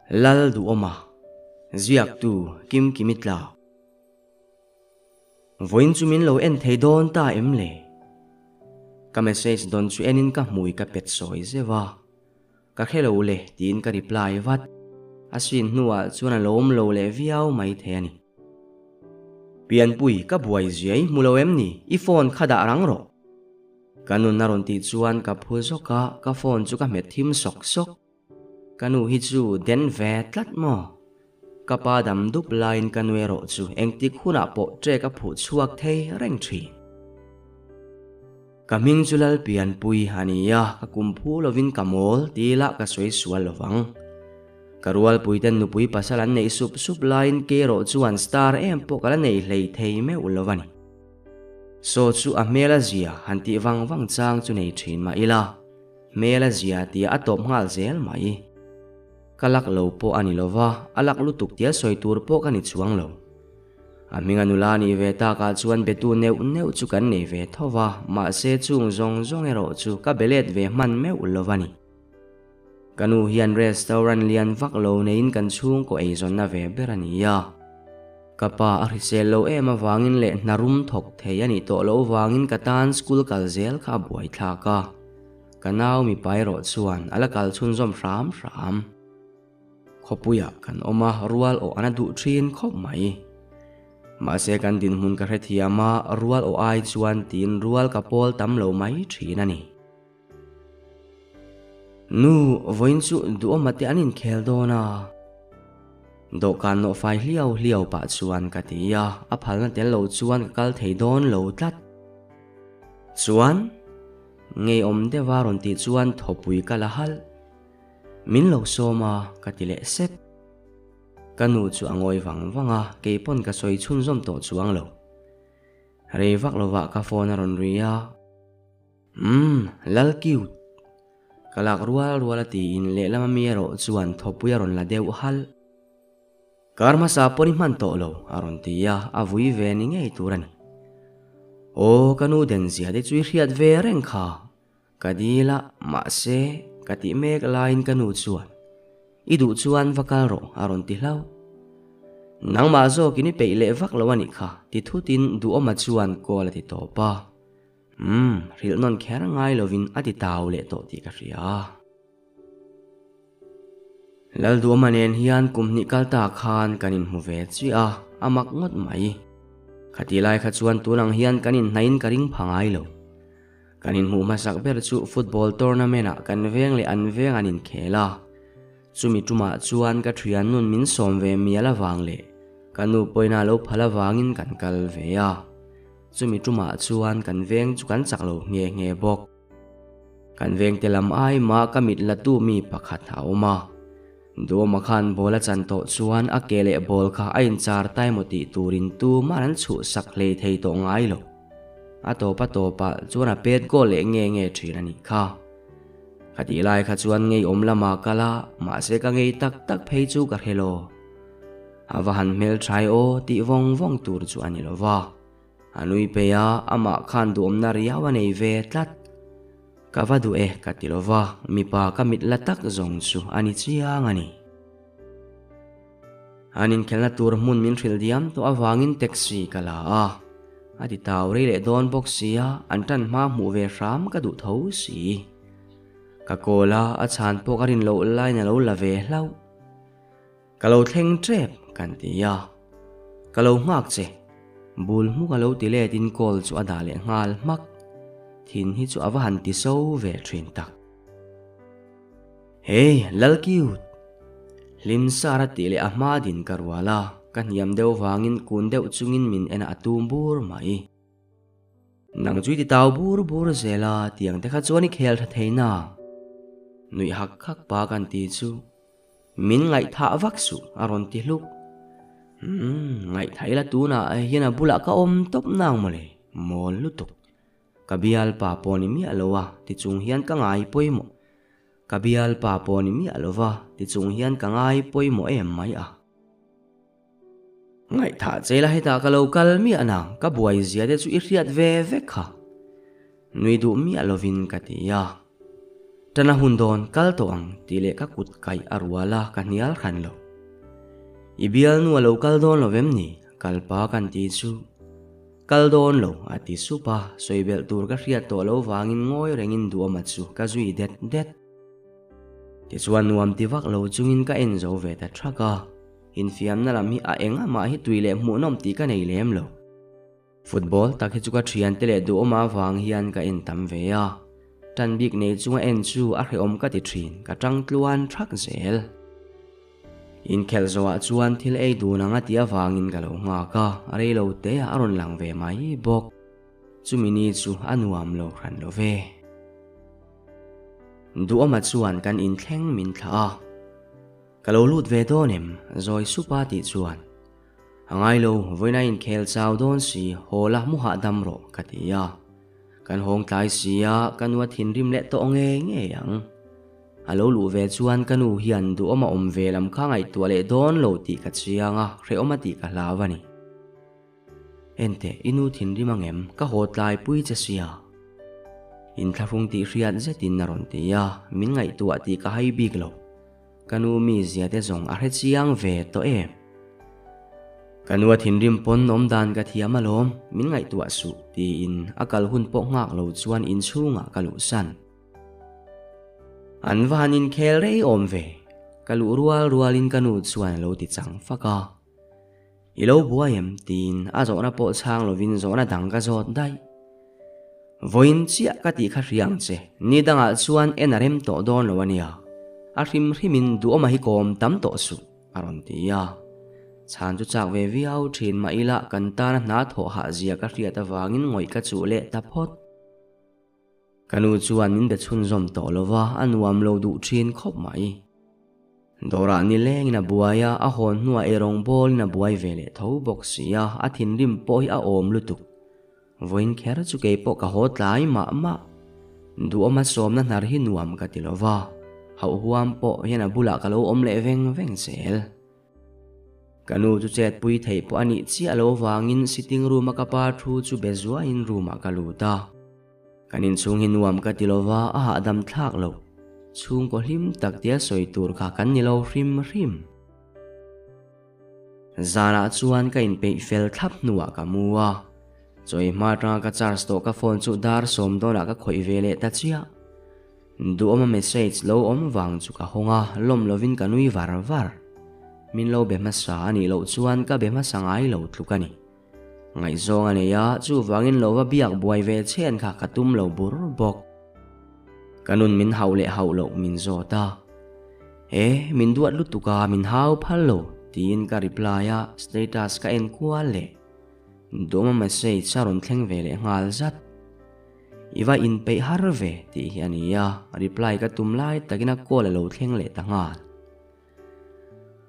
Lal Duhawma, Ziaktu Kimkimi Tla. Vawiin chu min lo en thei dawn ta em le? Ka message dawn chu enin ka hmui ka pet sawi zeuh a. Ka hre lo le tiin ka reply vat. A screen hnuah chuan a lawm lo leh viau mai thei a ni. Pianpui, ka buai ziai hmu lo em ni? I phone kha dah rang rawh. Ka nun a rawn tih chuan ka phu zawk a, ka phone chu ka hmet thim sawk sawk. Ka nu hi chu den ve tlat maw? Ka pa dam dup laiin ka nu erawh chu engtik hunah pawh trek a phuh chhuak thei reng thin. Ka hming chu Lalpianpui a ni a, ka kum phu lovin ka mawl ti ila ka sawi sual lovang. Ka rualpuiten nupui pasal an neih sup sup laiin kei erawh chuan star em pawh ka la nei hlei thei meuh lo a ni. Saw chu a hmel a zia han tih vang vang chang chu nei thin mah ila, hmel a zia tia a tawp nghal zel mai. Ka lak lo pawh a ni lo va, a lak lutuk tia sawi tur pawh ka ni chuang lo. A hminga nula nih ve takah chuan betu neuh neuh chu kan nei ve tho va, mahse chung zawng zawng erawh chu ka be let ve hman meuh lo va ni. Ka nu hian restaurant lian vak lo neiin kan chhungkaw eizawnna ve ber a ni a. Ka pa a hrisel lo em avangin leh hna rum thawk thei a nih tawh loh vangin ka tan school kal zel kha a buaithlak a. Ka nau mipa erawh chuan a la kal chhunzawm hram hram. Khawpuiah kan awm a, rual awh an a duh thin khawp mai. Mahse kan dinhmun ka hrethiam a, rual awh ai chuan tiin rual ka pawl tam lo mai thin a ni. Nu, vawiin chu duhawma te an inkhel dawn a. Dawhkan nawhfai hliau hliau pah chuan ka ti a, a phalna tel lo chuan ka kal thei dawn lo tlat. Chuan, ngeiawm deuha rawn tih chuan thawpui ka la halh. Min lo sawm a, ka ti leh sep. Ka nu chu a ngawi vang vang a, keipawn ka sawi chhunzawm tawh chuang lo. Rei vak lovah ka phone a rawn ri a. Umm, Lal cute. Ka lak rual rual a tiin lehlam a mi erawh chuan thawpui a rawn la deuh halh. Kar hmasa pawn i hman tawh lo, a rawn ti a, a vui ve ni ngei tur a ni. Aw, ka nu den zia te chu i hriat ve reng kha. Ka dil a, mahse, ka tih mek laiin ka nu chuan, I duh chuan va kal rawh, a rawn ti hlauh. Nangmah zawkin i peih leh vak lo a nih kha, ti thutin Duhawma chuan call a ti tawp a. Umm, hrilh nawn kher ngai lovin a ti tau leh tawh tih ka hria. Lalduama nen hian kum hnih kal ta khan kan inhmu ve chiah a, a mak ngawt mai. Khatih lai kha chuan tun ang hian kan inhnaihin ka ring pha ngai lo. Kan inhmuh hmasak ber chu football tournament ah kan veng leh an veng an inkhel a. Chumi tumah chuan ka thian nun min sawm ve mial avang leh ka nu pawina lo phal avangin kan kal ve a. Chumi tumah chuan kan veng chu kan chak lo nghe nghe bawk. Kan vengte lam ai mah ka mit la tu mi pakhat a awm a. Duama khan ball a chan tawh chuan a ke leh ball kha a inchar tai maw tih turin tumah an chhuh sak hlei thei tawh ngai lo. A tawp a tawpah chuan a pet goal leh nge nge thin a nih kha. Ka tih lai kha chuan ngeiawm lama kal a, mahse ka ngei tak tak phei chu ka hre lo. A va han hmeltha e aw tih vawng vawng tur chu a ni lo va. A nui pei a, amah khan duhawmna riau a nei ve tlat. Ka va duh e ka ti lo va, mipa ka mit la tak zawng chu a ni chiang a ni. An inkhelhna tur hmun min hrilh diam tawh avangin taxi ka la a. A ti tau rei leh dawn bawk sia, an tan hma hmuh ve hram ka duh tho si. Ka call a, a chhan pawh ka rin loh laiin a lo la ve hlauh. Ka lo thleng tep kan ti a, ka lo nghak che. Bul hmuk a lo ti let in call chu a dah leh nghal hmak. Thin hi chu a va han ti so ve thin tak. Hey, Lal cute! Hlim sar a tih leh a hma din ka rual a, ka hniam deuh vangin kun deuh chungin min en a tum bur mai. Nang chu i ti tau bur bur zel a, tiang te kha chuan i khel tha thei na. Nuih hak hak pa kan ti chu. Min ngaihthah vak suh, a rawn ti hluk. Umm, ngaihthah ila tunah hian a bulah ka awm tawp nang mawle, mawl lutuk. Ka bialpa pawh ni miah lo a, tichung hian ka ngai pawimawh. Ka bialpa pawh ni miah lo va, tichung hian ka ngai pawimawh em mai a. Ngaihthah che la hetah ka lo kal miah nang, ka buai zia te chu i hriat ve vek kha. Nui duh miah lovin ka ti a. Ṭana hun dawn kal tawh ang tih leh ka kut kaih a rual a, ka hnial hran lo. I bialnu a lo kal dawn lo vem ni? Kalpa kan ti chu. Kal dawn lo, a ti sup a, sawi belh tur ka hriat tawh lo vangin ngawi rengin duhawma chu ka zui det det. Tichuan nuam ti vak lo chungin ka en zo ve ta thak a, infiamna lam hi a eng amah hi tui leh hmuhnawm tih ka nei lem lo. Football tak hi chu ka thiante leh duhawma avang hian ka en tam ve a, tan bik nei chunga en chu a hrehawm ka ti thin, ka tang tluan thak zel. Inkhelh zawhah chuan thil ei dun ang a tih avangin ka lo nghak a, rei lo te a rawn lang ve mai bawk. Chumi ni chu a nuam lo hran lo ve. Duhawma chuan kan inthleng min thlah a, Ka lo lut ve dawn em? Zawi supa tih chuan, A ngai lo, vawiin a inkhel chau dawn si, haw la mu hahdam rawh, ka ti a. Kan hawng tlai si a, ka nu a thinrim leh tawh ngei ngei ang. A lo luh ve chuan ka nu hian duhawm a awm ve lam kha ngaihtuah leh dawn lo tih ka chiang a, hrehawm a tih ka hlau a ni. Enteh, i nu thinrim angem? Ka haw tlai pui che sia. Inthlahrung tih hriat zetin a rawn ti a, min ngaihtuah tih ka hai bik lo. Ka nu mizia te zawng a hre chiang ve tawh em? Ka nu a thinrim pawn awm dan ka thiam alawm, min ngaihtuah suh tiin a kal hun pawh nghak lo chuan inchhungah ka luhsan. An va han inkhel rei awm ve, ka luh rual rualin ka nu chuan a lo ti chang fak a. I lo buai em? tiin a zawhna pawh chhang lovin zawhna dang ka zawt daih. Vawiin chiah ka tih kha hria ang che, ni dangah chuan en a rem tawh dawn lo a nia. A hrim hrimin duhawma hi kawm tam tawh suh, a rawn ti a. Chhan chu chak ve viau thin mah ila kan tana hna thawh hah zia ka hriat avangin ngawih ka chuh leh ta phawt. Ka nu chuan min be chhunzawm tawh lo va, a nuam lo duh thin khawp mai. Dawrah nilengin a buai a, a hawn hnuah eirawng bawlin a buai ve leh tho bawk si a, a thinrim pawh hi a awm lutuk. Vawiin kher chu kei pawh ka haw tlai mah mah. Duhawma sawmna hnar hi nuam ka ti lo va, hauh huam pawh hian a bulah ka lo awm leh veng veng zel. Ka nu chu chetpui theih pawh a nih chiah lo vangin sitting room a ka pa thu chu be zuaiin room ah ka lut a. Kan inchhung hi nuam ka ti lova a hahdam thlak lo. Chhungkaw hlim tak tia sawi tur kha kan ni lo hrim hrim. Zanah chuan ka inpeih fel thlap hnuah ka mu a. Chawi hma atanga ka charge tawh ka phone chu dar sawm dawnah ka khawih ve leh ta chiah. Duhawma message lo awm vang chu ka hawng a, lawm lovin ka nui var var. Min lo be hmasa a nih loh chuan ka be hmasa ngai lo tluk a ni. Ngaihzawng a nei a, chuvangin lo va biak buai ve chhen kha ka tum lo bur bawk. Ka nun min hauh leh hauh loh min zawt a. E, min duat lutuk a, min hau phal lo, tiin ka reply a, status ka en kual leh. Duhawma message a rawn thleng ve leh nghal zat. I va inpeih har ve tih hi a ni a, reply ka tum lai takin a call a lo thleng leh ta nghal.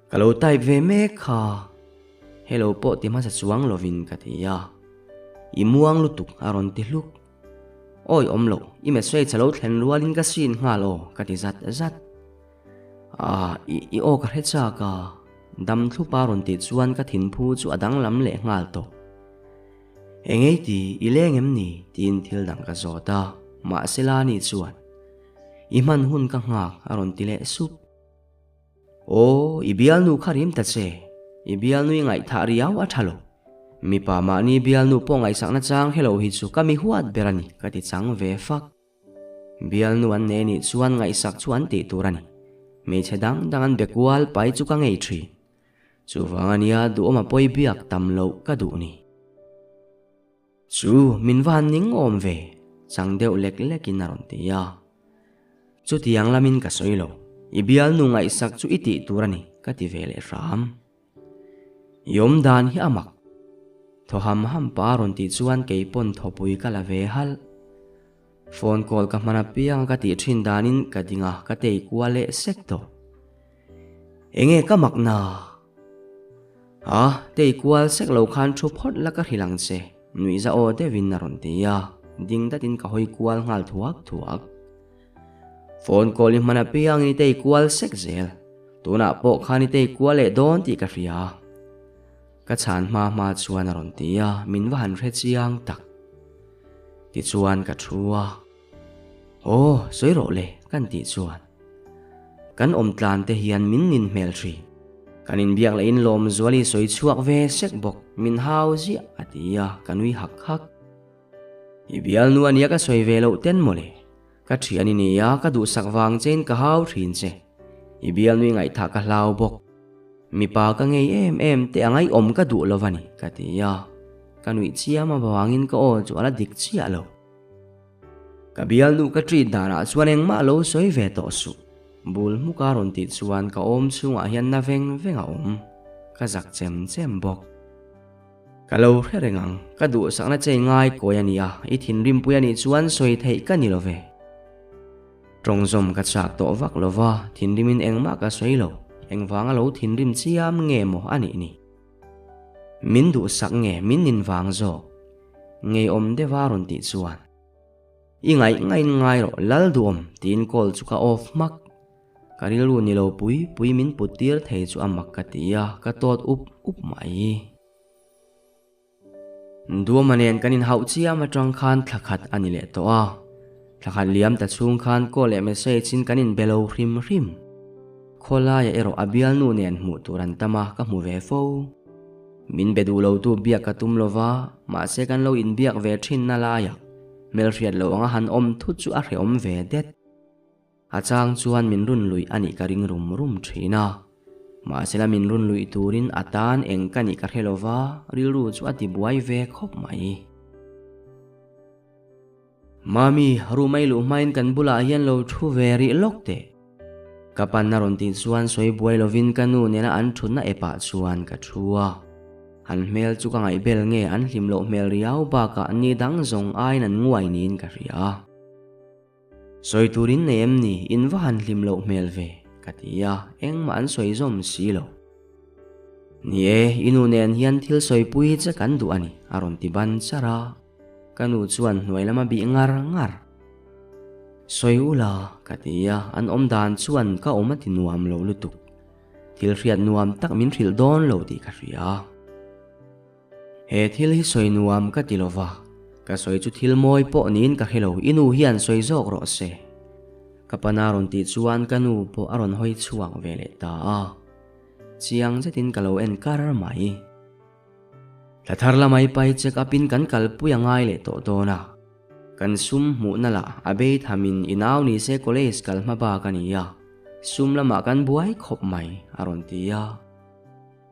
Ka lo type ve mek kha, hello pawh ti hmasa chuang lovin ka ti a. I muang lutuk a rawn ti hluk. Awi awm lo, i message a lo thlen rualin ka sin nghal aw ka ti zat zat. Ah, i i aw ka hre chak a, dam thlup a rawn tih chuan ka thinphu chu a danglam leh nghal tawh. Engei ti, i leng em ni? tiin thil dang ka zawt a, mahse Lani chuan, I hman hun ka nghak a rawn ti leh sup. Aw, i bialnu kha rim ta che, i bialnu i ngaihthah riau a tha lo. Mipa mahni bialnu pawh ngaihsakna chang helo hi chu ka mi huat ber a ni ka ti chang ve fak. Bialnu an nei nih chuan ngaihsak chu an tih tur a ni. Hmeichhe dang dang an be kual pai chu ka ngei thin. Chuvang a nia duhawm a pawi biak tam loh ka duh ni. Chu min va han ning awm ve, chang deuh lek lekin a rawn ti a. Chutiang lamin ka sawi lo, i bialnu ngaihsak chu i tih tur a ni ka ti ve leh hram. I awm dan hi a mak. Thaw ham ham pa a rawn tih chuan kei pawn thawpui ka la ve halh. Phone call ka hman apiang ka tih thin danin ka ding a, ka tei kual leh sek tawh. Enge ka mak na? A, tei kual sek lo khan thu phawt la ka hrilh ang che, nuihza aw deuhin a rawn ti a, ding datin ka hawi kual nghal thuak thuak. Phone call i hman apiangin i tei kual sek zel, tunah pawh khan i tei kual leh dawn tih ka hria. Ka chhan hma hma chuan a rawn ti a, min va han hre chiang tak. Tichuan ka thu a. Aw, sawi rawh le, kan tih chuan kan awm tlan te hian min nin hmel thin. Kan inbiak leh in Lawmzuali sawi chhuak ve sek bawk, min hau ziah a ti a, ka nui hak hak. I bialnu ania ka sawi ve loh ten mawle. Ka thian i nia, ka duhsak vang chein ka hau thin che. I bialnu i ngaihthah ka hlau bawk. Mipa ka ngei em em te a ngaihawm ka duh lo va ni, ka ti a. Ka nuih chiam avangin ka aw chu a la dik chiah lo. Ka bialnu ka treat danah chuan engmah lo sawi ve tawh suh. Bul hmuka rawn tih chuan ka awm chhungah hian na veng veng a awm. Ka zak chem chem bawk. Ka lo hre reng ang, ka duhsakna che i ngai kawi a nia, i thinrimpui a nih chuan sawi theih ka ni lo ve. Tawngzawm ka chak tawh vak lo va, thinrimin engmah ka sawi lo, engvanga lo thinrim chiam nge maw a nih ni? Min duhsak nge min nin vang zawk? Ngeiawm deuha rawn tih chuan, I ngaih ngaiin ngai rawh Lalduhawm tiin call chu ka off hmak. Ka rilru ni lo pui pui min put tir thei chu a mak ka ti a, ka tawt up up mai. Duama nen kan inhauh chiam atang khan thla khat a ni leh tawh a, thla khat liam ta chhung khan call leh message in kan inbe lo hrim hrim. Khawlaia erawh a bialnu nen hmuh tur an tam a, ka hmu ve fo. Min be duh lotu biak ka tum lova, mahse kan lo inbiak ve thin na laiah hmelhriat loh anga han awm thut chu a hrehawm ve det. A chang chuan min run luih a nih ka ring rum rum thin a. Mahsela min run luih turin a tan eng ka nih ka hre lova, rilru chu a ti buai ve khawp mai. Mami, room a i luh hmain kan bulah hian lo thu ve rih lawk teh. Ka pan a rawn tih chuan sawi buai lovin ka nu nena an thutna epah chuan ka thu a. An hmel chu ka ngaihbel nge an hlim loh hmel riau bakah ni dang zawng aiin an nguai niin ka hria. Sawi tur in nei em ni, in va han hlim loh hmel ve, ka ti a, engmah an sawi zawm si lo. Ni e, i nu nen hian thil sawipui che kan duh a ni, a rawn ti ban char a. Ka nu chuan hnuai lama bih ngar ngar. Sawi ula, ka ti a, an awm dan chuan ka awm a ti nuam lo lutuk. Thil hriat nuam tak min hrilh dawn lo tih ka hria. He thil hi sawi nuam ka ti lova, ka sawi chu thil mawi pawh niin ka hre lo, i nu hian sawi zawk rawh se. Ka pana rawn tih chuan ka nu pawh a rawn hawi chhuak ve leh ta a, chiang zetin ka lo en kar mai. Thla thar lamai pai check up in kan kalpui a ngai leh tawh dawn a, kan sum hmuhna lah a bei thamin i nau ni se college kal hma bak a ni a, sum lamah kan buai khawp mai a rawn ti a.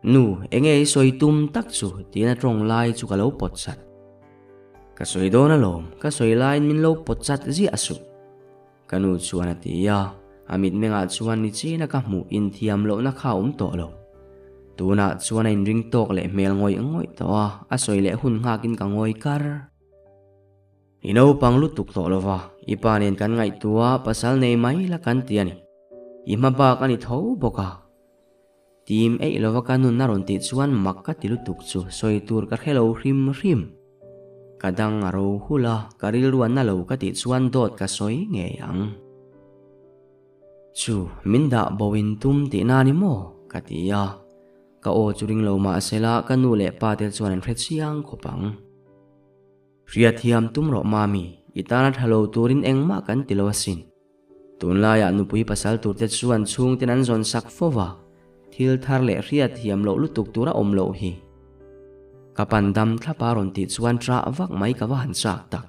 Nu, enge i sawi tum tak chu tiin a tawng lai chu ka lo pawt chat. Ka sawi dawn alawm, ka sawi laiin min lo pawt chat ziah suh. Ka nu chuan a ti a, a mitmengah chuan ni china ka hmuh inthiam lohna kha a awm tawh lo. Tunah chuan a inring tawk leh hmel ngawih ngawih tawh a, a sawi leh hun nghakin ka ngawi kar. I naupang lutuk tawh lova, i pa nen kan ngaihtuah pasal nei mai la kan ti a ni. I hma bak a ni tho bawk a. Tim eih lova ka nun a rawn tih chuan mak ka ti lutuk chu sawi tur ka hre lo hrim hrim. Ka dang a ro hul a, ka rilru a na lo ka tih chuan dawt ka sawi ngei ang. Chu, min dah bo in tum tih na ni maw? ka ti a. Ka aw chu ring lo mahsela ka nu leh pa te chuan an hre chiang khawp ang. Hriatthiam tum rawh Mami, i tana tha lo turin engmah kan ti lo asin. Tunlaiah nupui pasal turte chuan chhungten an zawn sak fo va, thil thar leh hriatthiam loh lutuk tur a awm loh hi. Ka pan dam thlap a rawn tih chuan ṭah vak mai ka va han chak tak.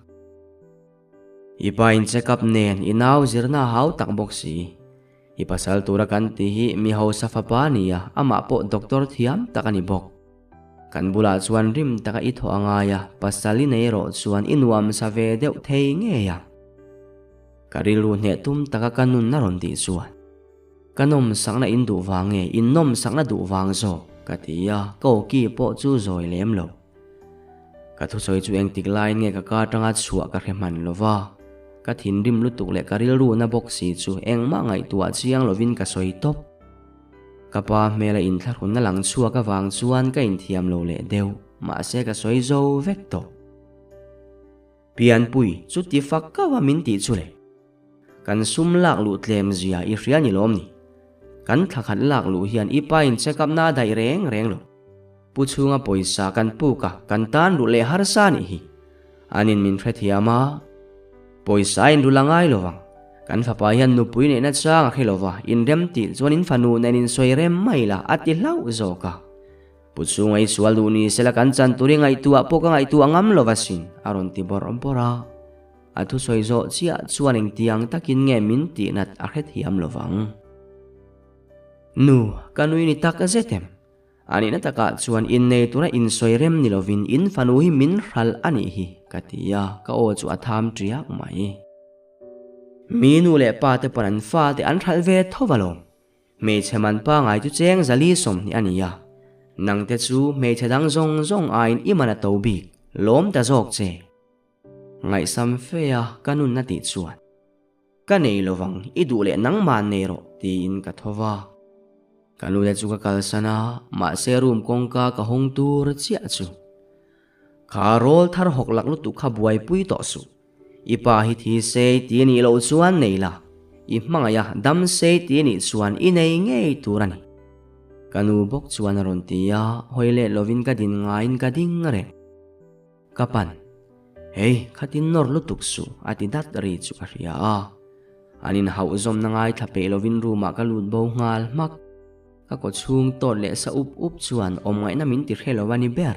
I pa in check up nen i nau zirna a hau tak bawk si. I pasal tura kan tih hi mi hausa fapa a ni a, amah pawh doctor thiam tak a ni bawk. Kan bulah chuan rim taka i thawh a ngai a, pasal i nei erawh chuan i nuam sa ve deuh thei ngei a. Ka rilru hneh tum taka ka nun a rawn tih chuan, Ka nawmsakna in duh vang nge, in nawmsakna duh vang zawk? ka ti a, ka awki pawh chu zawi lem lo. Ka thusawi chu engtik laiin nge ka ka atanga chhuah ka hre hman lo va, ka thinrim lutuk leh ka rilru na bawk si chu engmah ngaihtuah chiang lovin ka sawi tawp. Ka pa hmela inthlahrunna lang chhuak avang chuan ka inthiam lo leh deuh, mahse ka sawi zo vek tawh. Pianpui, chuti fak kau a min tih chu le. Kan sum lak luh tlem zia i hria ni lawm ni? Kan thla khat lak luh hian i pa in check up na a daih reng reng lo. Pu chhunga pawisa kan puk a, kan tan luh leh harsa nih hi. Anin min hrethiam a, pawisa in rul a ngai lo vang. Kan fapa hian nupui neihna chang a hre lo va, inrem tih chuan in fanu nen insawi rem mai la, a ti hlauh zawk a. Pu chhunga i sual duh ni sela kan chan tur i ngaihtuah pawh ka ngaihtuah ngam lo va sin, a rawn ti bawrh bawrh a. A thusawi zawh chiah chuan engtiang takin nge min tihnat a hrethiam lo vang. Nu, ka nui ni tak zet em? A nihna takah chuan innei tura insawi rem ni lovin in fanu hi min hralh a nih hi, ka ti a, ka aw chu a tham ṭiak mai. Mi nu leh pa te pawn an fate an hralh ve tho alawm. Hmeichhe man pangai chu cheng zali 20 a ni a, nangte chu hmeichhe dang zawng zawng aiin i man a to bik, lawm ta zawk che. Ngaihsam fe a ka nunna tih chuan. Ka nei lovang, i duh leh nangmah nei rawh, tiin ka tho va. Ka nu te chu ka kalsan a, mahse room kawngka ka hawng tur chiah chu. Kha rawl thar hawk lak lutuk kha buaipui tawh suh. I pa hi thi sei ti anih loh chuan nei la, i hmangaih a dam sei ti anih chuan i nei ngei tur a ni. Ka nu bawk chuan a rawn ti a, hawi let lovin ka din ngaiin ka ding reng. Ka pan, Hei, khatin nawr lutuk suh, a ti dat ri chu ka hria a. An inhauh zawmna ngaithla peih lovin room-ah ka lut bo nghal hmak. Ka kaw chhung tawt leh sa up up chuan awm ngaihna min ti hre lo a ni ber.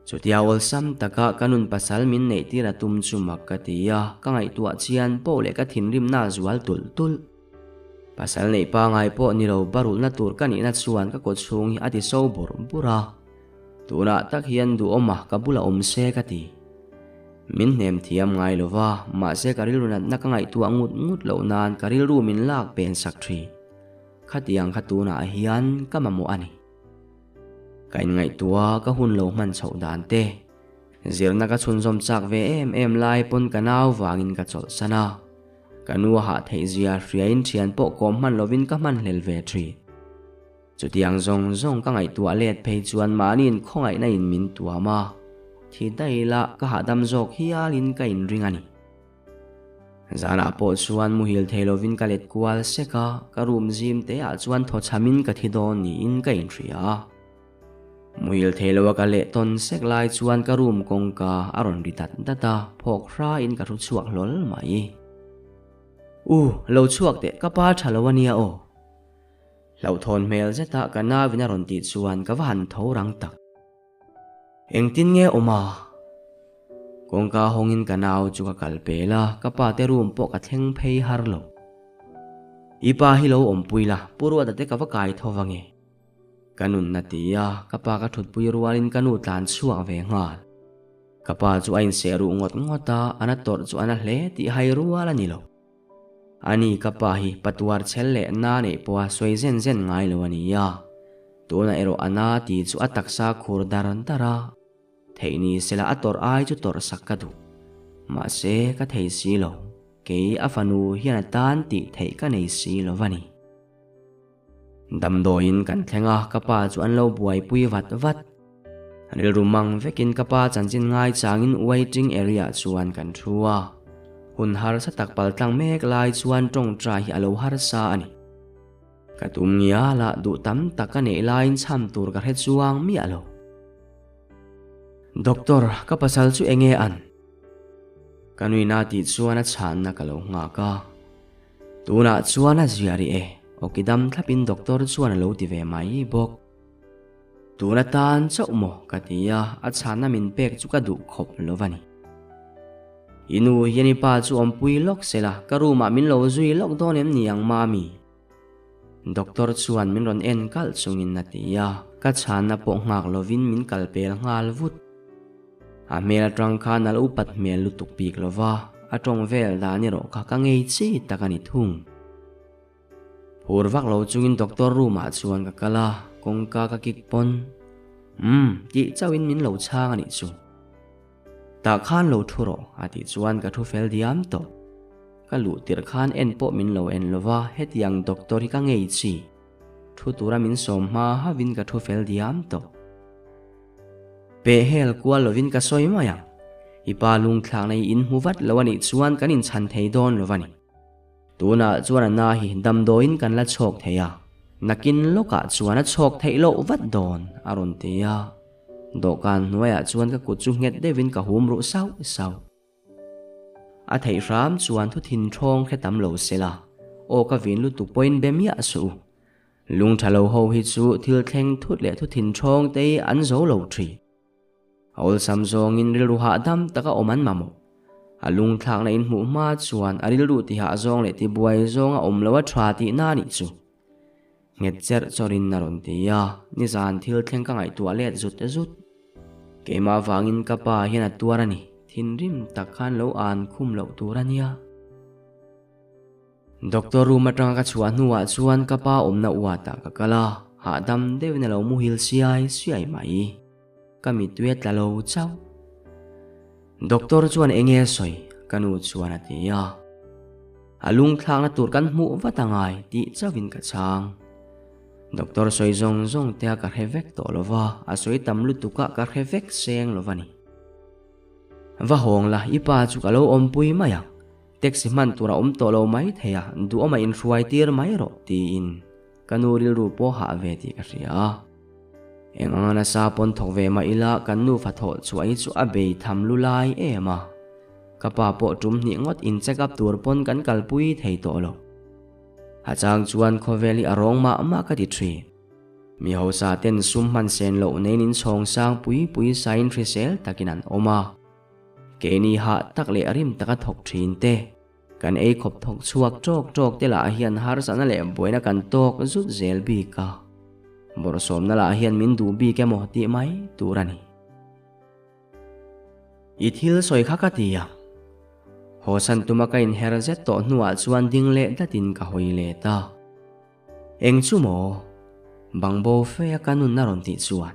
Chutia awlsam taka ka nun pasal min neih tir a tum chu mak ka ti a, ka ngaihtuah chian poh leh ka thinrimna a zual tulh tulh. Pasal neih pangai pawh ni lo barulhna tur ka nihna chuan ka kaw chhung hi a ti so bur bur a. Tunah tak hian duhawma ka bulah awm se ka ti. Min hnem thiam ngai lo va, mahse ka rilru natna ka ngaihtuah ngut ngut loh nan ka rilru min lak pen sak thin. Khatiang kha tunah hian ka mamawh a ni. Ka inngaihtuah ka hun lo hman chhoh dan te. Zirna ka chhunzawm chak ve em em lai pawn ka nau vangin ka chawlhsan a. Ka nu a hah theih zia hriain thian pawh kawm hman lovin ka hman hlel ve thin. Chutiang zawng zawng ka ngaihtuah let phei chuan mahniin khawngaihna in min tuam a, thi daih la ka hahdam zawk hialin ka inring a ni. Zanah pawh chuan muhil thei lovin ka let kual sek a, ka room zim te ah chuan thaw chhamin ka thi dawn niin ka inhria a. Muhil thei lo a ka leh tawn sek lai chuan ka room kawngka a rawn ri dat dat a, phawk hrain ka thu chhuak hlawl mai. U, lo chhuak teh, ka pa tha lo a nia aw. Hlauhthawn hmel zeta ka nauin a rawn tih chuan ka va han tho rang tak. Engtin nge awm a? Kawngka hawngin ka nau chu ka kal pel a, ka pa te room pawh ka thleng phei har lo. I pa hi lo awmpui la, Pu Ruata te ka va kai tho va nge? Ka nunna ti a, ka pa ka thutpui rualin ka nu tlan chhuak ve nghal. Ka pa chu a inseh ruh ngawt ngawt a, a na tawrh chu a na hle tih hai rual a ni lo. Ani ka pa hi patuar chhel leh na neih pawha sawi zen zen ngai lo a ni a, tunah erawh a na tih chu a taksa khur dar dar a, theih ni sela a tawrh ai chu tawrh sak ka duh. Mahse ka thei si lo, kei a fanu hian a tan tih theih ka nei si lo va ni. Damdawiin kan thleng a, ka pa chu an lo buaipui vat vat. Rilru mang vekin ka pa chanchin ngaichangin waiting area chuan kan thu a. Hun harsa tak paltlang mek lai chuan tawngtai hi a lo harsa a ni. Ka tum ngial a, duh tam tak ka neih laiin chham tur ka hre chuang miah lo. Doctor, ka pasal chu enge an? Ka nuina tih chuan a chhanna ka lo nghak a. Tunah chuan a zia rih e, awki dam thlapin doctor chuan a lo ti ve mai bawk. Tun atan chauh maw ka ti a, a chhanna min pek chu ka duh khawp lo va ni. I nu hian i pa chu awmpui lawk se la, ka room ah min lo zui lawk dawn em ni ang mami? Doctor chuan min rawn en kalh chungin a ti a, ka chhanna pawh nghak lovin min kal pel nghal vut. A hmel atang khan a lo upat hmel lutuk bik lo va, a tawng vel dan erawh kha ka ngei chi tak a ni thung. Phur vak lo chungin doctor room ah chuan ka kal a, kawngka ka kik pawn, Umm, tih chauhin min lo chhang a nih chu. Tah khan lo thu rawh, a tih chuan ka thu fel diam tawh. Ka luh tirh khan en pawh min lo en lo va, hetiang doctor hi ka ngei chi. Thu tura min sawm hma hauhin ka thu fel diam tawh. Peh hel kual lovin ka sawi mai ang. I pa lungthlakna hi in hmu vat lo a nih chuan kan inchhan thei dawn lo va ni. Tunah chuan a na hi damdawiin kan la chhawk thei a, nakin lawkah chuan a chhawk theih loh vat dawn, a rawn ti a. Dawhkan hnuaiah chuan ka kut chu nghet deuhin ka hum ruh sauh sauh. A theih hram chuan thu thin ṭhawng hre tam lo se la, aw ka vin lutuk pawhin be miah suh u. Lung ṭha lo ho hi chu thil thleng thut leh thu thin ṭhawng te hi an zo lo ṭhin. A awlsam zawngin rilru hahdam taka awm an mamawh. A lungthlakna inhmuh hma chuan a rilru tihah zawng leh tibuai zawnga awm lo a ṭha tihna a nih chu. Nghet cherh chawrin a rawn ti a, nizan thil thleng ka ngaihtuah let zut zut. Keimah vangin ka pa hian a tuar a ni, thinrim tak khan lo an khum loh tur a nia. Doctor room atanga ka chhuah hnuah chuan ka pa awmna uatah ka kal a, hahdam deuhin a lo muhil siai siai mai. Ka mittui a tla lo chauh. Doctor chuan eng nge a sawi? Ka nu chuan a ti a. A lungthlakna tur kan hmuh vat a ngai tih chauhin ka chhang. Doctor sawi zawng zawng te a ka hre vek tawh lo va, a sawi tam lutuk a ka hre vek seng lo va ni. Va hawng la, i pa chu ka lo awmpui mai ang. Taxi hman tur a awm tawh lo mai thei a, duhawm a inhruai tir mai rawh tiin ka nu rilru pawh hah ve tih ka hria a. Eng anga nasa pawn thawk ve mah ila kan nufa thawh chhuah hi chu a bei tham lu lai em a. Ka pa pawh tum hnih ngawt in check up tur pawn kan kalpui thei tawh lo. A chang chuan khawvel hi a rawng mah mah ka ti thin. Mi hausa ten sum hman sen loh neiin in chhawng sang pui pui sain hrisel takin an awm a. Keini hah tak leh rim taka thawk thin te, kan ei khawp thawk chhuak tawk tawk te lah hian harsatna leh buaina kan tawk zut zel bik a, bawrhsawmna lah hian min duh bik emaw tih mai tur a ni. I thil sawi kha ka ti a, hawsan tuma ka inher zet tawh hnuah chuan ding leh datin ka hawi let a. Eng chu maw? Bangbo fe a ka nun a rawn tih chuan.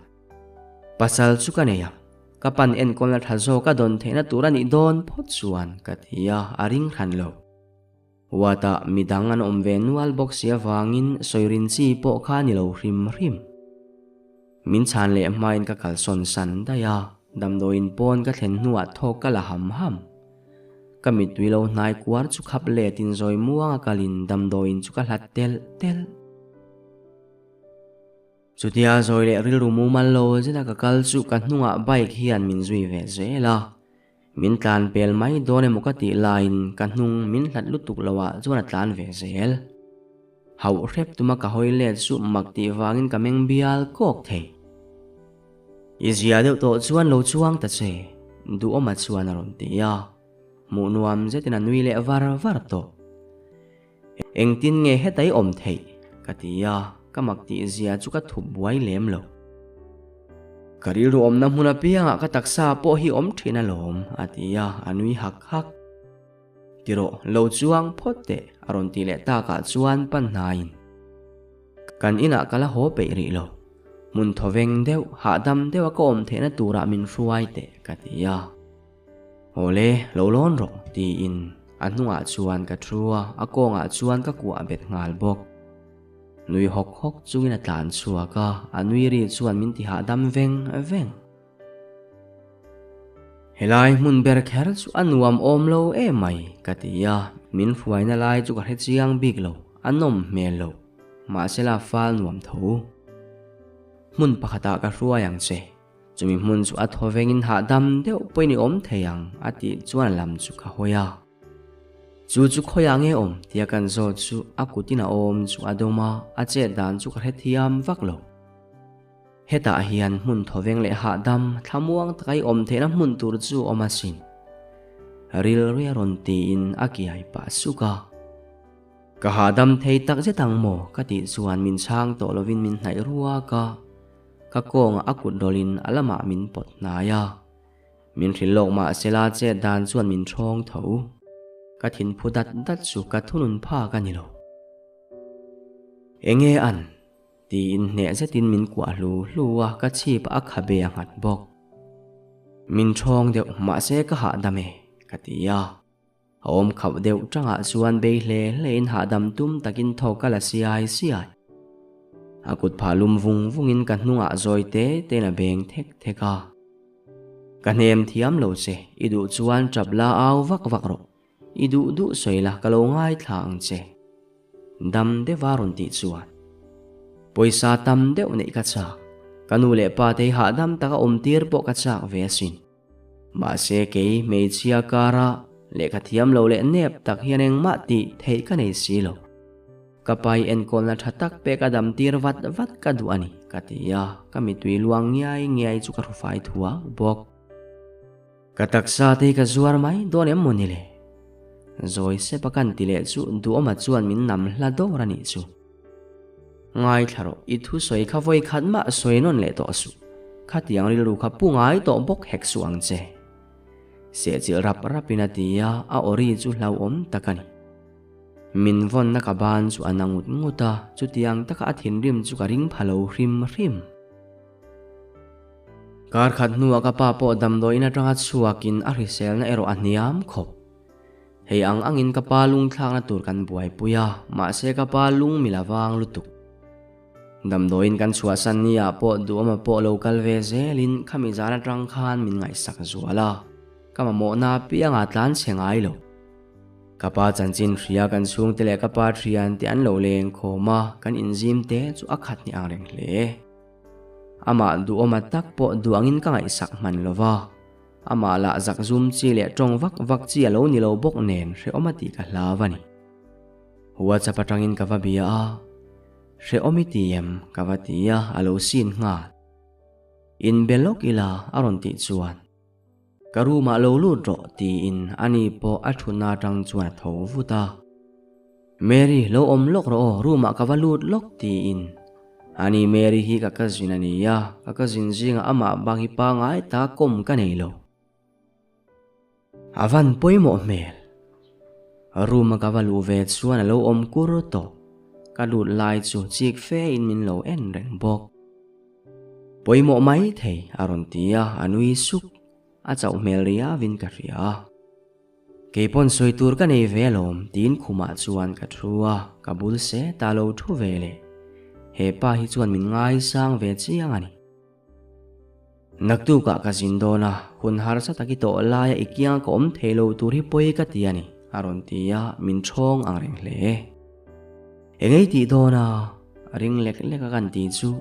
Pasal chu ka nei ang, ka pan enkawlna tha zawk a dawn theihna tur a nih dawn phawt chuan ka ti a, a ring hran lo. Ward-ah midang an awm ve nual bawk si avangin sawirin chi pawh kha a ni lo hrim hrim. Min chhan leh hmain ka kalsawn san daih a, damdawiin pawn ka thlen hnuah thawk ka la ham ham. Ka mittui lo hnai kuar chu khap letin zawi muanga kalin damdawiin chu ka hlat telh telh. Chutia zawi leh rilru mumal lo zeta ka kal chu ka hnungah bike hian min zui ve zel a, min tlan pel mai dawn emaw ka tih laiin ka hnung min hlat lutuk loah chuan a tlan ve zel. Hauh hrep tuma ka hawi let chu mak tih vangin ka meng bial kawk thei. I zia deuh tawh chuan lo chuang ta che, Duhawma chuan a rawn ti a. Hmuh nuam zetin a nui leh var var tawh. Engtin nge heta i awm theih? ka ti a, ka mak tih zia chu ka thup buai lem lo. Ka rilru awmna hmun apiangah ka taksa pawh hi awm thin alawm, a ti a, a nui hak hak. Tirawh, lo chuang phawt teh, a rawn tih leh takah chuan pan hnaiin. Kan inah ka la haw peih rih lo. Hmun thawveng deuh, hahdam deuha ka awm theihna turah min hruai teh, ka ti a. Awle, lo lawn rawh, tiin a hnungah chuan ka thu a, a kawngah chuan ka kuah bet nghal bawk. Nui hawk hawk chungin a tlan chhuak a, a nui ri chuan min ti hahdam veng veng. Helai hmun ber kher chu a nuam awm lo em mai ka ti a, min hruaina lai chu ka hre chiang bik lo, a nawm hmel lo, mahse la fal nuam tho. Hmun pakhatah ka hruai ang che, chumi hmun chu a thaw vengin hahdam deuh pawhin i awm thei ang a tih chuan a lam chu ka hawi a. Chu chu khawiah nge awm tia kan zawt chu a kutin a awm chu a dawm a, a chet dan chu ka hrethiam vak lo. Hetah hian hmun thawveng leh hahdam thlamuang taka i awm theihna hmun tur chu awm asin. Rilru a rawn tiin a kiai pah suk a. Ka hahdam thei tak zet ang maw? ka tih chuan min chhang tawh lovin min hnaih ruak a. Ka kawngah a kut rawlhin a lamah min pawt hnai a. Min hrilh lawk mah sela chet dan chuan min ṭhawng tho. Ka thinphu dat dat chu ka thunun phak a ni lo. Enge an? Tiin hneh zetin min kuah hlu hlu a, ka chhip a khabe a nghat bawk. Min ṭhawng deuh, mahse ka hahdam e, ka ti a. A awm khauh deuh ṭangah chuan bei hle hlein hahdam tum takin thawk ka la siai siai. A kut phah lum vung vungin ka hnungah zawi te tein a beng thek thek a. Ka hnem thiam lo che, i duh chuan ṭap la au vak vak rawh. I duh duh sawi la ka lo ngaithla ang che. Dam deuha rawn tih chuan pawisa tam deuh neih ka chak. Ka nu leh pa te hi hahdam taka awm tir pawh ka chak ve asin. Mahse kei hmeichhia kara Lehkha thiam lo leh nep tak hian engmah tih theih ka nei si lo. Ka pa i enkawlna tha tak pek a dam tir vat vat ka duh a ni, ka ti a, ka mitui luang ngiai ngiai chu ka hrufai thuak bawk. Ka taksa te hi ka zuar mai dawn em maw ni le? Zawi sep a kan ti leh chu Duhawma chuan min nam hla dawr a nih chu. Ngaithla rawh, i thusawi kha vawi khat mah sawi nawn leh tawh suh. Khatiang rilru kha pu ngai tawh bawk hek suh ang che. Sehchilh rap rapin a ti a, a awri chu hlauhawm tak a ni. Min vawnna ka ban chu a na ngut ngut a, chutiang taka a thinrim chu ka ring pha lo hrim hrim. Kar khat hnuah ka pa pawh damdawiin atanga chhuakin a hriselna erawh a hniam khawp. Hei ang angin ka pa lungthlakna tur kan buaipui a, mahse ka pa lung mi la vang lutuk. Damdawiin kan chhuahsan ni ah pawh duhawma pawh lo kal ve zelin khami zan atang khan min ngaihsak zual a, ka mamawhna apiangah tlan chhe ngai lo. Ka pa chanchin hria kan chhungte leh ka pa thian te an lo leng khawm a, kan inzim te chu a khat ni ang reng hle. Amah duhawma tak pawh duh angin ka ngaihsak hman lo va, amah lah zakzum chi leh tawng vak vak chi a lo ni lo bawk nen hrehawm a tih ka hlau a ni. WhatsApp atangin ka va bia a, Hrehawm i ti em? ka va ti a, a lo sin nghal. Inbe lawk ila a rawn tih chuan, Ka room ah lo lut rawh tiin ani pawh a thutna atang chuan a tho vut a. Mary, lo awm lawk rawh aw, room ah ka va lut lawk tiin. Ani Mary hi ka cousin a ni a, ka cousin zingah amah bak hi pangai ta kawm ka nei lo. A van pawimawh hmel. Room a ka va luh ve chuan a lo awm kur tawh. Ka lut lai chu chik fe in min lo en reng bawk. Pawimawh mai thei a rawn ti a, a nui suk. A chauh hmel riau in ka hria. Kei pawn sawi tur ka nei ve alawm tiin khumah chuan ka thu a, ka bul se ta lo thu ve leh. He pa hi chuan min ngaisang ve chiang a ni. Naktukah ka zin dawn a, hun harsa tak i tawh laia i kianga ka awm thei lo tur hi pawi ka ti a ni, a rawn ti a, min ṭhawng ang reng hle. Engei tih dawn a, ring lek lek a kan ti chu.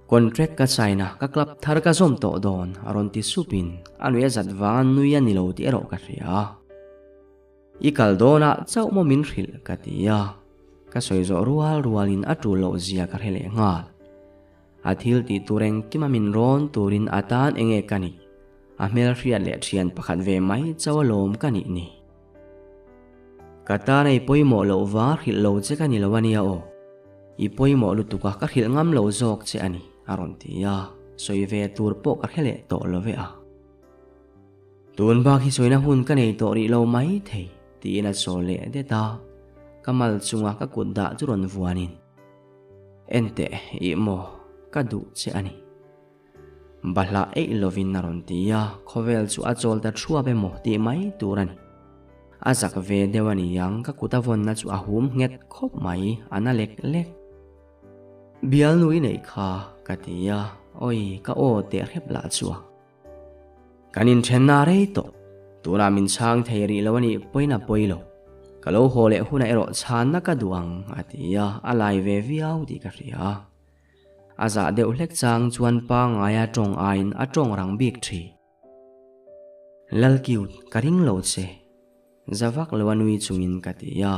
Contract ka sign a, ka club thar ka zawm tawh dawn, a rawn ti supin a nui a zat vanga nui a ni lo tih erawh ka hria. I kal dawnah chauh maw min hrilh ka ti a, ka sawi zawh rual rualin a tul loh zia ka hre leh nghal. A thil tih tur engkima min rawn turin a tan enge ka nih? A hmelhriat leh thian pakhat ve mai chauh alawm ka nih ni. Ka tan a i pawimawh loh vang hrilh lo che ka ni lo ania aw. I pawimawh lutuk a ka hrilh ngam lo zawk che a ni, a rawn ti a, sawi ve tur pawh ka hre leh tawh lo ve a. Tun bak hi sawina hun ka nei tawh rih lo mai thei, tiin a saw leh det a, ka mal chunga ka kut dah chu rawn vuanin, Enteh, ih maw, ka duh che a ni. Bahlah eih lovin a rawn ti a, khawvel chu a chawl ta thuap emaw tih mai tur a ni. A zak ve deuh a ni ang, ka kut a vawnna chu a hum nghet khawp mai, a na lek lek. Bialnu i neih kha, ka ti a, awi, ka aw teh hrep lah chu a. Kan inthenna rei tawh. Tunah min chhang thei rih lo a nih pawhin a pawi lo. Ka lo haw leh hunah erawh chhanna ka duh ang, a ti a, a lai ve viau tih ka hria. A zah deuh hlek chang chuan pangaia tawng aiin a tawng rang bik thin. Lalkiut, ka ring lo che. Za vak lo a nui chungin ka ti a.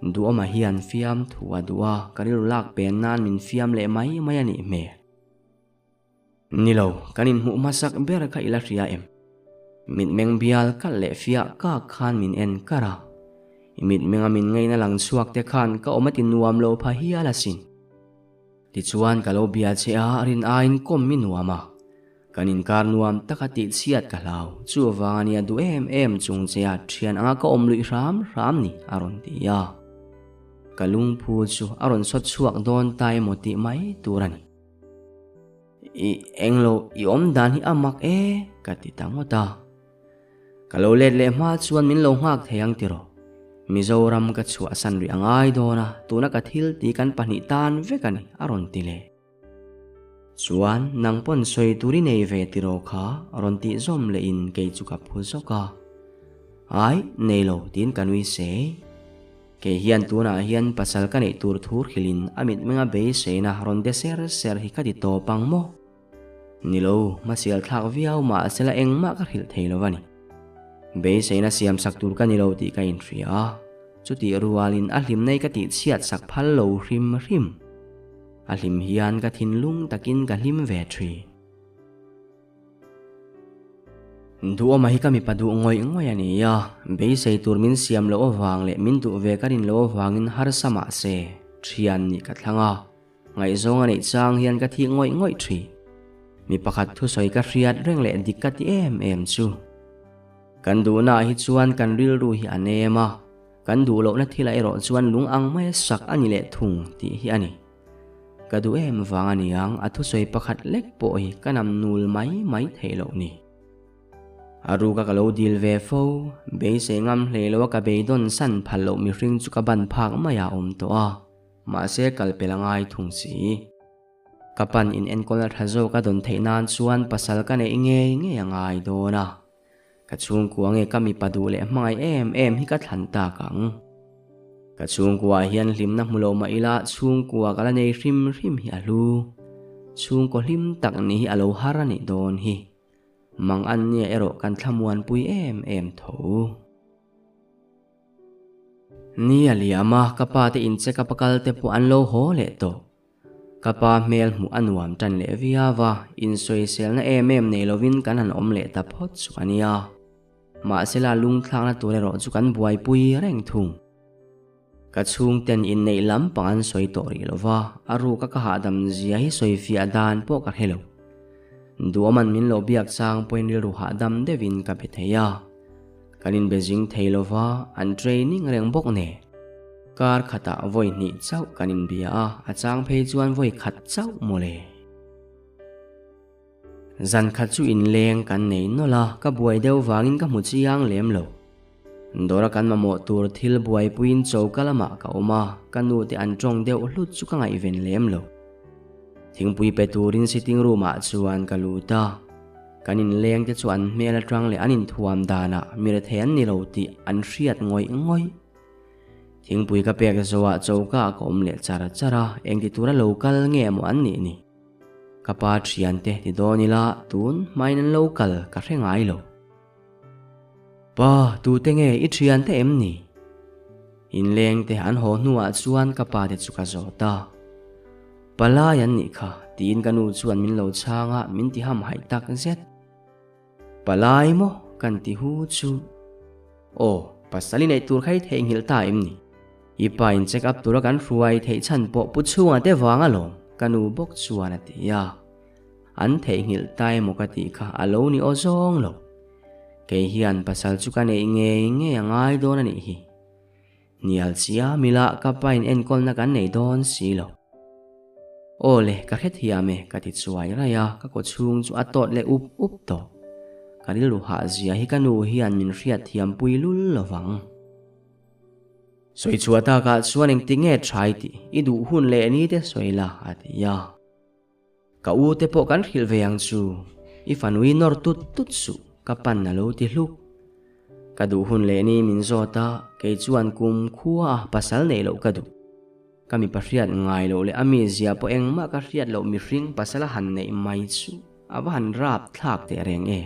Duhawma hian fiam thu a duh a, ka rilru lak pen nan min fiam leh mai mai a nih hmel. Ni lo, kan inhmuh hmasak ber kha i la hria em? Mitmeng bial kalh leh fiah kak khan min en kar a. I mitmenga min ngaihna lang chhuak te khan ka awm a ti nuam lo pha hial asin. Tichuan ka lo bia che a, rin aiin kawm mi nuam a. Kan inkar nuam taka tih chhiat ka hlau, chuvang a nia duh em em chung che a thian anga ka awm luih hram hram ni, a rawn ti a. Ka lungphu chu a rawn sawt chhuak dawn ta emaw tih mai tur a ni. I englo i awm dan hi a mak e ka ti ta ngawt a. Ka lo let leh hma chuan min lo nghak thei ang tiraw. Mizoram ka chhuahsan rih a ngai dawn a, tuna ka thil tih kan pahnih tan vek a ni a rawn ti leh. Chuan nang pawn sawi tur i nei ve tiraw kha rawn tih zawm leh in kei chu ka phu zawk a. Ai, nei lo tiin ka nui se. Kei hian tunah hian pasal ka neih tur thu hrilhin a mitmenga beiseina rawn de ser ser hi ka ti tawp ang maw? Ni lo, hmasial thlak viau mahsela engmah ka hrilh thei lo a ni. Beiseina siamsak tur ka ni lo tih ka inhria a, chutih rualin a hlimna hi ka tihchhiatsak phal lo hrim hrim. A hlim hian ka thinlung takin ka hlim ve thin. Duhawma hi ka mipa duh ngawih ngawih a ni a, beisei tur min siam loh avang leh min duh ve ka rin loh avangin harsa mah se, thian nih ka thlang a, ngaihzawng a neih chang hian ka thik ngawih ngawih thin. Mi pakhat thusawi ka hriat reng leh dik ka ti em em chu. Kan duhnaah hi chuan kan rilru hi a nem a, kan duh lohna thilah erawh chuan lung ang maia sak a ni leh thung tih hi a ni. Ka duh em vang a niang, a thusawi pakhat lek pawh hi ka nam nul mai mai theih loh ni. A ruka ka lo dil ve fo, beisei ngam hlei loa ka beidawn san phal loh mihring chu ka ban phak maiah a awm tawh a, mahse kal pel a ngai thung si. Ka pan in enkawlna tha zawk a dawn theih nan chuan pasal ka neih ngei ngei a ngai dawn a. Ka chhungkua nge ka mipa duh leh hmangaih em em hi ka thlan tak ang. Ka chhungkua hian hlimna hmu lo mah ila chhungkua ka la nei hrim hrim hi a hlu. Chhungkaw hlim tak ni hi a lo har a nih dawn hi. Mang an nia erawh kan thlamuanpui em em tho. Ni a liam a, ka pa te in check up a kal te pawh an lo haw leh tawh. Ka pa hmel hmuh a nuam tan leh viau a, insawiselna em em nei lovin kan han awm leh ta phawt chu a nia. Mahsela lungthlakna tur erawh chu kan buaipui reng thung. Ka chhungten inneih lam pang an sawi tawh rih lova, a ruka ka hahdam zia hi sawifiah dan pawh ka hre lo. Duaman min lo biak chang pawhin rilru hahdam deuhin ka be thei a. Kan inbe zing thei lova, an training reng bawk nen. Kar khatah vawi hnih chauh kan inbia a, a chang phei chuan vawi khat chauh mawle. Zan khat chu inleng kan nei nawlh a, ka buai deuh vangin ka hmu chiang lem lo. Dawra kan mamawh tur thil buaipuiin choka lamah ka awm a, ka nu te an tawng deuh hlut chu ka ngaihven lem lo. Thingpui pe turin sitting room ah chuan ka lut a, kan inleng te chu an hmel atang leh an inthuam danah mi rethei an ni lo tih an hriat ngawih ngawih. Thingpui ka pek zawhah choka ah ka awm leh char char a, engti tura lo kal nge maw an nih ni? Ka pa thiante ti dawn ila tun hmain an lo kal ka hre ngai lo. Pa, tute nge i thiante em ni? Inleng te an haw hnuah chuan ka pa te chu ka zawt a. Palai an nih kha, tiin ka nu chuan min lo chhang a, min ti hamhaih tak zet. Palai maw kan ti hu chu. Aw, pasal i neih tur kha i theihnghilh ta em ni? I pa in check up tura kan hruai theih chhan pawh pu chhunga te vang alawm, ka nu bawk chuan a ti a. An theihnghilh ta emaw ka tih kha a lo ni aw zawng lo. Kei hian pasal chu ka neih ngei ngei a ngai dawn a nih hi. Hnial chiam ila ka pa in enkawlna kan nei dawn si lo. Aw le, ka hrethiam e, ka ti chuai raih a, ka kaw chhung chu a tawt leh up up tawh. Ka rilru hah zia hi ka nu hian min hriatthiam pui lul lo vang. Sawi chhuah takah chuan engti nge tha i tih, i duh hun leh ni te sawi la, a ti a. Ka u te pawh kan hrilh ve ang chu, i fanui nawr tut tut suh, ka pan a lo ti hluk. Ka duh hun leh ni min zawt a, kei chuan kum khua a pasal neih loh ka duh. Ka mipa hriat ngai loh leh a mizia pawh engmah ka hriat loh mihring pasal a han neih mai chu a va han rap thlak teh reng e.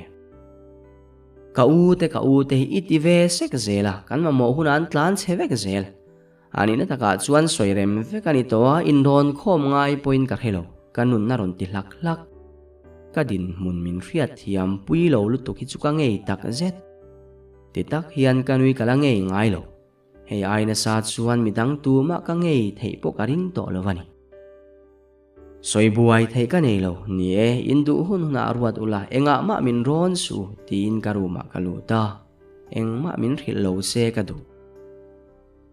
Ka u te ka u te hi i ti ve sek zel a, kan mamawh hunah an tlan chhe vek zel. A nihna takah chuan sawi rem vek a ni tawh a, inrawn khawm ngai pawhin ka hre lo, ka nunna rawn ti hlak hlak. Ka dinhmun min hriat thiam pui lo lutuk hi chu ka ngei tak zet. Ti tak hian ka nui ka la ngei ngai lo. Hei ai nasa chuan midang tumah ka ngei theih pawh ka ring tawh lo a ni. Sawi buai theih ka nei lo, ni e, induh hun hunah ruat ula, engah mah min rawn su, tiin ka room ah ka lut a, engmah min hrilh lo se ka duh.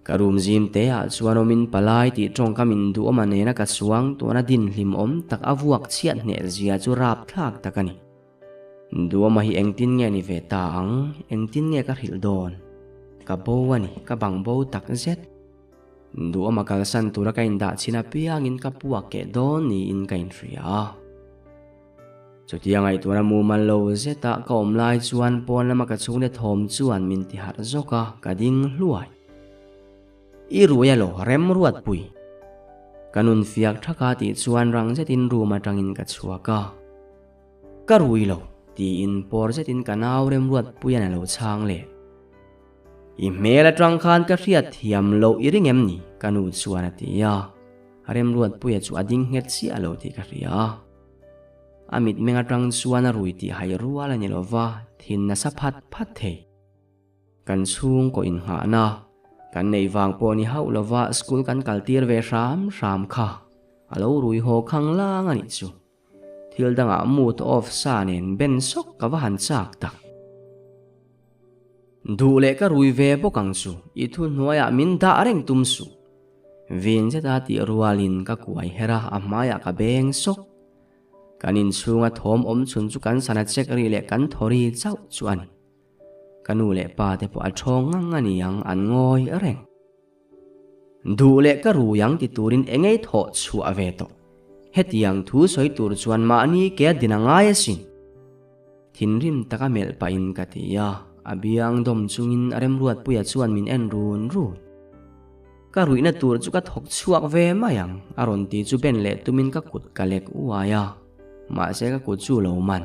Ka room zim te ah chuan awmin palai tih tawngkam in duhawma nena ka chuang tuna din hlim awm tak a vuak chhiat hneh zia chu rapthlak tak a ni. Duhawma hi engtin nge ni ve ta ang, engtin nge ka hrilh dawn? Ka bo a ni, ka bang bo tak zet. Duhawma kalsan tura ka indah chhin apiangin ka puak keh dawn niin ka inhria a. Chutia ngaihtuahna mumal lo zeta ka awm lai chuan pawn lama ka chhungte thawm chuan min ti harh zawk a, ka ding hluai. I rui alo, Remruatpui. Ka nun fiak thaka tih chuan rang zetin room atangin ka chhuak a. Ka rui lo. Tiin pawr zetin ka nau Remruatpuia'n a lo chhang leh. I hmel atang khan ka hriat thiam loh i ring em ni? Ka nu chuan a ti a. Remruatpuia chu a ding nghet chiah lo tih ka hria. A mitmeng atang chuan a rui tih hai rual a ni lo va, thin nasa phat phat thei. Kan chhungkaw inngahna kan neih vang pawh ni hauh lova school kan kal tir ve hram hram kha a lo rui haw khang lang a nih chu. Thil dangah mood off sa nen ben sawk ka va han chak tak. Duh leh ka rui ve bawk ang chu, i thuhnuaiah min dah reng tum suh. Vin zeta tih rualin ka kuai her a, a hmaiah ka beng sawk. Kan inchhunga thawm awm chhun chu kan sana check ri leh kan thaw ri chauh chu a ni. Ka nu leh pa te pawh a ṭhawng ngang a ni ang, an ngawi reng. Duh leh ka rui ang ti turin engei thawh chhuah ve tawh. Hetiang thu sawi tur chuan mahni ke a din a ngai asin. Thinrim taka melh pahin ka ti a, a biang dawm chungin a remruatpuia chuan min en run run. Ka ruihna tur chu ka thawk chhuak ve mai ang, a rawn ti chu ben leh tumin ka kut ka lek uai a, mahse ka kut chu lo man.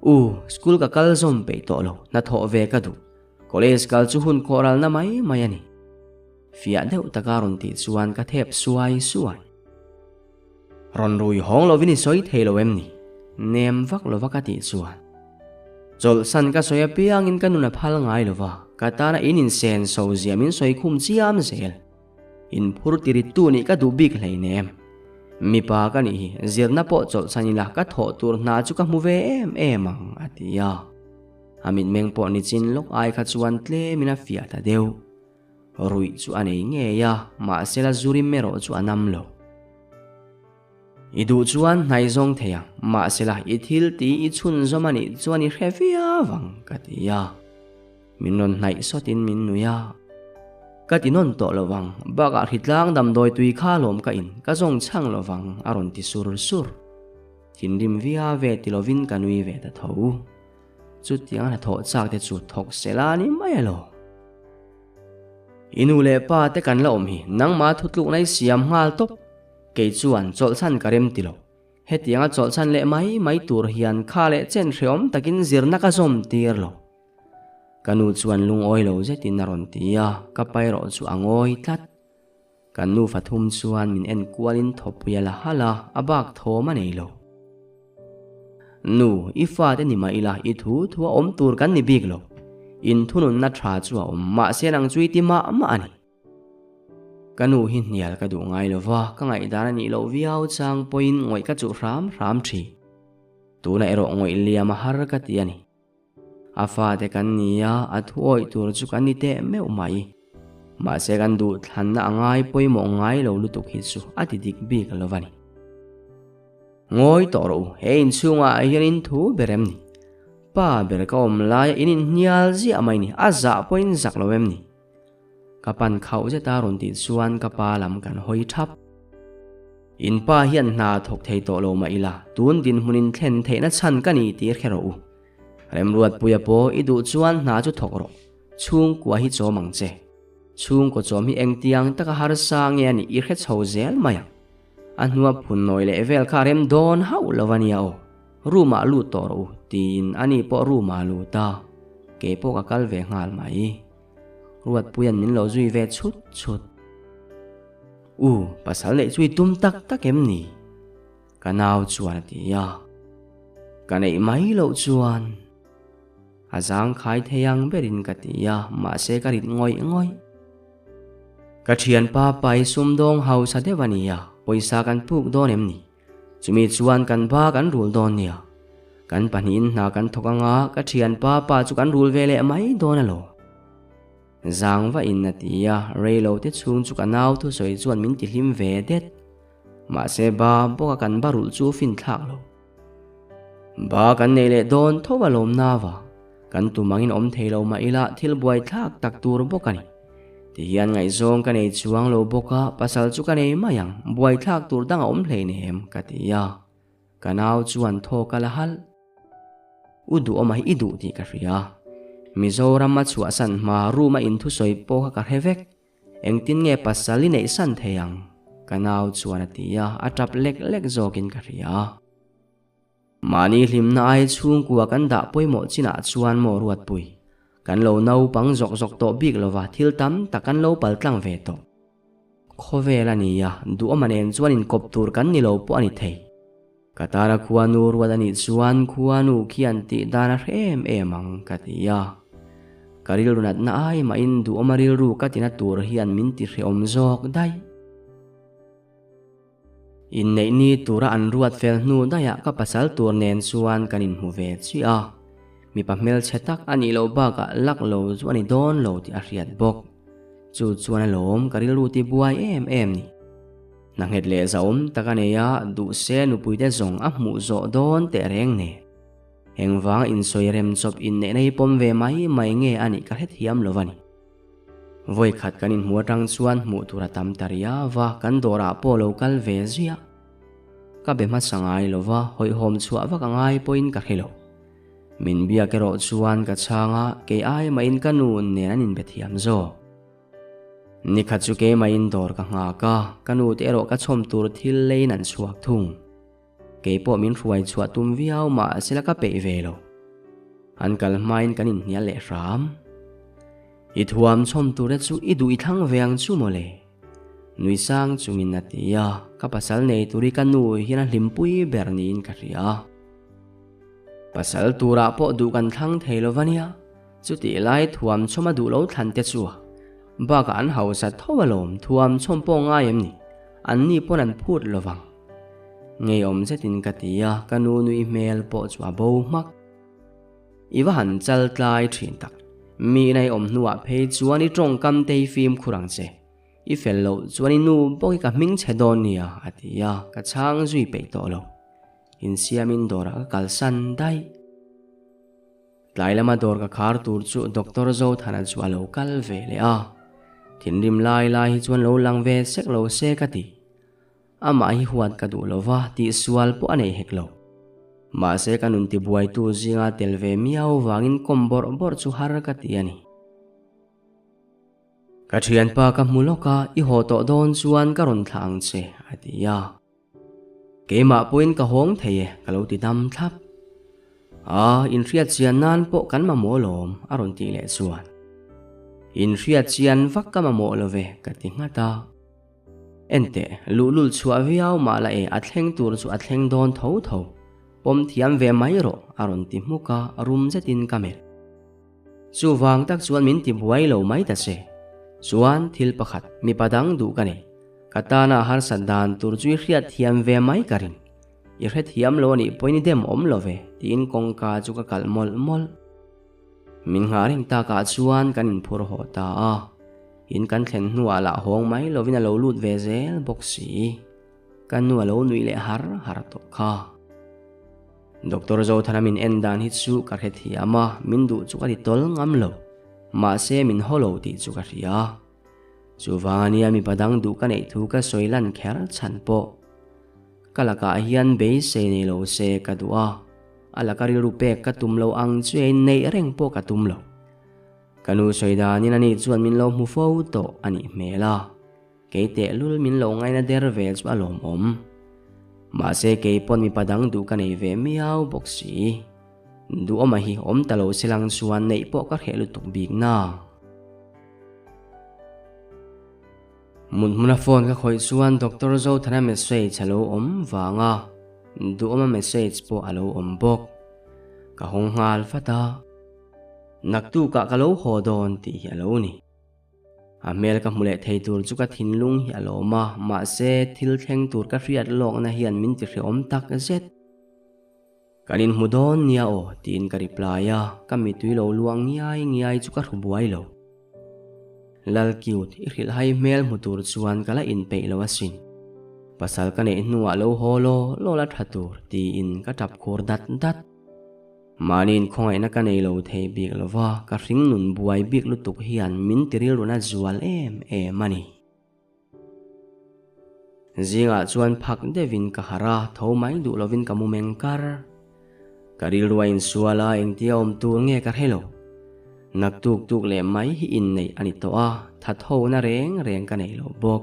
U, school ka kal zawm peih tawh lo, hnathawh ve ka duh. College kal chu hun khawhralna mai mai a ni. Fiah deuh taka rawn tih chuan ka thep suai suai. Rawn rui hawng lovin i sawi thei lo em ni? Nem vak lova ka tih chuan. Chawlhsan ka sawi apiangin ka nun a phal ngai lova, ka tana in insen so zia min sawi khum chiam zel. Inphur tirittu nih ka duh bik hleinem. Mipa ka nih hi, zirna pawh chawlhsan ila ka thawh tur hna chu ka hmu ve em em ang, a ti a. A mitmeng pawh nichin lawk ai kha chuan tlemin a fiah ta deuh. Ruih chu a nei ngei a, mahsela zurim erawh chu a nam lo. I duh chuan hnai zawng thei ang, mahsela i thil tih i chhunzawm a nih chuan i hre viau ang, ka ti a. Min rawn hnaih sawtin min nui a. Ka ti nawn tawh lo vang, bakah hritlang damdawi tui kha lawm ka in, ka zawng chhang lo vang, a rawn ti sur sur. Thinrim via ve ti lovin ka nui ve ta tho. Chutiang a hnathawh chak te chu thawk sela a ni mai alo. I nu leh pa te kan la awm hi, nangmah thutlukna i siam nghal tawp. Kei chuan chawlhchhan ka rem ti lo. Hetianga chawlhchhan leh mai mai tur hian kha leh chen hreawm takin zirna ka zawm tir lo. Ka nu chuan lungawi lo zetin a rawn ti a, ka pa erawh chu a ngawi tlat. Kan nufa thum chuan min en kualin thawpui a la halh a, a bak thawm a nei lo. Nu, i fate ni mah ila, i thu thu a awm tur kan ni bik lo. Inthununna tha chu a awm, mahse nang chu i ti mah mah a ni. Ka nu hi hnial ka duh ngai lo va, ka ngaihdan a nih loh viau chang pawhin ngawih ka chuh hram hram thin. Tunah erawh ngawih liam a har ka ti a ni. A fate kan ni a, a thuawih tur chu kan ni teh meuh mai. Mahse kan duhthlanna a ngai pawimawh ngai lo lutuk hi chu a ti dik bik lo va ni. Ngawi tawh rawh u, he inchhungah hian in thu ber em ni? Pa ber ka awm laia in inhnial ziah mai ni, a zah pawhin zak lo em ni? Ka pan khauh zet a rawn tih chuan ka pa lam kan hawi thap. In pa hian hna thawk thei tawh lo mah ila, tun dinhmunin thlen theihna chhan ka ni tir kher rawh u. Remruatpuia pawh i duh chuan hna chu thawk rawh, chhungkua hi chawm ang che. Chhungkaw chawm hi engtiang taka harsa nge a nih i hre chho zel mai ang. A hnua phun nawi leh vel kha rem dawn hauh lo a nia aw. Room ah lut tawh rawh u, tiin ani pawh room ah a lut a, keipawh ka kal ve nghal mai. Ruatpuia'n min lo zui ve chhut chhut. U, pasal neih chu i tum tak tak em ni? Ka nau chuan a ti a. Ka neih mai loh chuan a zangkhai thei ang berin ka ti a, mahse ka rit ngawih ngawih. Ka thianpa pai sumdawng hausa deuh a ni a, pawisa kan puk dawn em ni? Chumi chuan kan ba kan rul dawn nia. Kan pahnihin hna kan thawk anga ka thianpa pa chu kan rul ve leh mai dawn alawm. Zang va in a ti a, reilo te chhung chu ka nau thusawi chuan min ti hlim ve det. Mahse ba bawka kan ba rulh chu fin thlak lo. Ba kan nei leh dawn tho alawm nava. Kan tum angin awm thei lo mah ila thil buai thlak tak tur bawk a ni. Tihian ngaihzawng ka nei chuang lo bawk a, pasal chu ka nei mai ang, buaithlak tur dang a awm hleinem, ka ti a. Ka nau chuan thaw ka la halh. U duhawma hi i duh tih ka hria. Mizoram a chhuahsan hma room a inthusawi pawh kha ka hre vek. Engtin nge pasal i neihsan thei ang? Ka nau chuan a ti a, a tap lek lek zawkin ka hria. Mahni hlimna ai chhungkua kan dah pawimawh chinah chuan maw Ruatpui, kan lo naupang zawk zawk tawh bik lova thil tam tak kan lo paltlang ve tawh. Khawvel a nia, duhawma nen chuan inkawp tur kan ni lo pawh a ni thei. Ka tana khuanu ruat a nih chuan khuanu khian tih dan a hre em em ang ka ti a. Ka rilru natna ai mahin duhawma rilru ka tina tur hian min ti hrehawm zawk daih. Inneih ni tura an ruat fel hnu daihah ka pasal tur nen chuan kan inhmu ve chiah a. Mipa hmelchhe tak a nih loh bakah lak lo chu a ni dawn lo tih a hriat bawk. Chu chuan alawm ka rilru ti buai em em ni. Hna nghet leh zahawm tak a nei a, duhse nupuite zawng a hmuh zawh dawn teh reng nen. Engvanga insawi rem chawp inneihna hi pawm ve mai mai nge a nih ka hrethiam lo a ni. Vawi khat kan inhmu atang chuan hmuh tur a tam ta riau va, kan dawrah pawh lo kal ve ziah. Ka be hmasa ngai lo va, hawihhawm chhuah vak a ngai pawhin ka hre lo. Min biak erawh chuan ka chhang a, kei ai mahin ka nu nen an inbe thiam zawk. Nikhat chu keimahin dawr ka nghak a, ka nu te erawh ka chhawm tur thil leiin an chhuak thung. Kei pawh min hruai chhuah tum viau mah sela ka peih ve lo. An kal hmain kan inhnial leh hram. I thuam chhawm tura chu i duh i thlang ve ang chu maw le? Nui sang chungin a ti a, ka pasal nei tur hi ka nu hian a hlimpui ber niin ka hria. Pasal turah pawh duh kan thlang thei lo va nia, chutih lai thuam chhawm a duh lo thlan te chu a. Bakah an hausa tho alawm, thuam chhawm pawh ngai em ni? Anni pawn an phut lo vang. Ngeiawm zetin ka ti a, ka nu nui hmel pawh chu a bo hmak. I va han chal tlai thin tak. Mi in a i awm hnuah phei chuan i tawngkam te hi fimkhur ang che. I fel loh chuan i nu bawk hi ka hming chhe dawn nia, a ti a, ka chhang zui peih tawh lo. Insiamin dawrah ka kalsan daih. Tlai lama dawr ka khar tur chu Doctor Zothana chu a lo kal ve leh a. Thinrim lai lai hi chuan lo lang ve sek lo se ka ti. Amah hi huat ka duh lo va, tihsual pawh a nei hek lo. Mahse ka nun tibuaitu zinga tel ve miau vangin kawm bawrh bawrh chu har ka ti a ni. Ka thianpa ka hmu lawk a, i haw tawh dawn chuan ka rawn thlah ang che, a ti a. Keimah pawhin ka hawng thei e, ka lo ti dam thlap. A, inhriat chian nan pawh kan mamawh alawm, a rawn tih leh chuan. Inhriat chian vak ka mamawh lo ve, ka ti nghat a. Enteh, luhlul chhuah viau mah la e, a thleng tur chu a thleng dawn tho tho. Pawm thiam ve mai rawh, a rawn ti hmuk a, rum zetin ka melh. Chuvang tak chuan min ti buai lo mai ta che. Chuan thil pakhat, mipa dang duh ka nei. Ka tana harsat dan tur chu i hriat thiam ve mai ka ring. I hrethiam lo a nih pawhin i dem awm lo ve, tiin kawngka chu ka kalh mawlh mawlh. Min nghah reng takah chuan kan inphur haw ta a, in kan thlen hnuah lah hawng mai lovin a lo lut ve zel bawk si. Ka nu a lo nuih leh har har tawh kha. Doctor Zothana min en dan hi chu ka hrethiam a, min duh chu ka ti tawl ngam lo. Mahse min haw lo tih chu ka hria. Chuvang ania mipa dang duh ka neih thu ka sawi lan kher chhan pawh. Ka lakah hian beisei nei lo se ka duh a, a laka rilru pek ka tum lo ang chu ei neih reng pawh ka tum lo. Ka nu sawi danin ani chuan min lo hmu fo tawh a nih hmel a, kei tehlul min lo ngaina der ve chu a lawmawm. Mahse kei pawn mipa dang duh ka nei ve miau bawk si. Duhawma hi awm ta lo se lang chuan neih pawh ka hreh lutuk bik na. Mut hmuna phone ka khawih chuan Doctor Zothana message a lo awm vang a, Duhawma message pawh a lo awm bawk. Ka hawng nghal vat a, Naktukah ka lo haw dawn tih hi a lo ni. A hmel ka hmu leh thei tur chu ka thinlung hi a lawm a, mahse thil thleng tur ka hriat lawkna hian min ti hrehawm tak zet. Kan inhmu dawn nia aw tiin ka reply a, ka mitui lo luang ngiai ngiai chu ka hru buai lo. Lal cute, i hrilh hai hmel hmu tur chuan ka la inpeih lo asin. Pasal ka neih hnuah lo haw law law la tha tur tiin ka tap khur dat dat. Mahni inkhawngaihna ka nei lo thei bik lova, ka hring nun buai bik lutuk hian min ti rilruna zual em em a ni. Zingah chuan phak deuhin ka harh a, tho mai duh lovin ka mu meng kar. Ka rilru a insual a, engtia awm tur nge ka hre lo. Naktuk tuk leh mai hi inneih a ni tawh a, thathona reng reng ka nei lo bawk.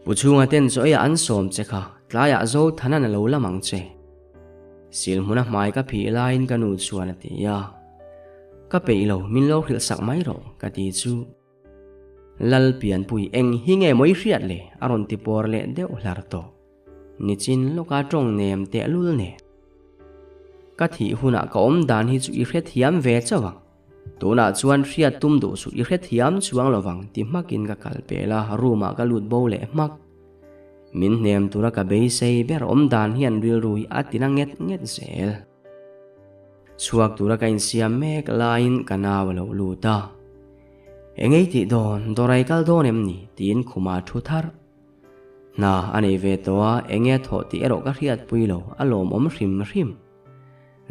Pu chhunga ten chaw eiah an sawm che kha, tlaiah Zothanan a lo lam ang che. Sil hmuna hmai ka phih laiin ka nu chuan a ti a. Ka peih lo, min lo hrilh sak mai rawh, ka ti chu. Lal pianpui eng hi nge maw i hriat le? a rawn ti pawr leh deuh hlar tawh. Nichin lawka tawng nem tehlul nen. Ka thih hunah ka awm dan hi chu i hrethiam ve chauh ang. Tunah chuan hriat tum duh suh i hrethiam chuang lovang ti hmakin ka kal pel a, room ah ka lut bo leh hmak. Min hnem tura ka beisei ber awm dan hian rilru hi a tina nget nget zel. Chhuak tura ka insiam mek laiin ka nau a lo lut a. Engei tih dawn, dawrai kal dawn em ni? tiin khuma thu thar. Hna a nei ve tawh a, enge a thawh tih erawh ka hriatpui lo, a lawmawm hrim hrim.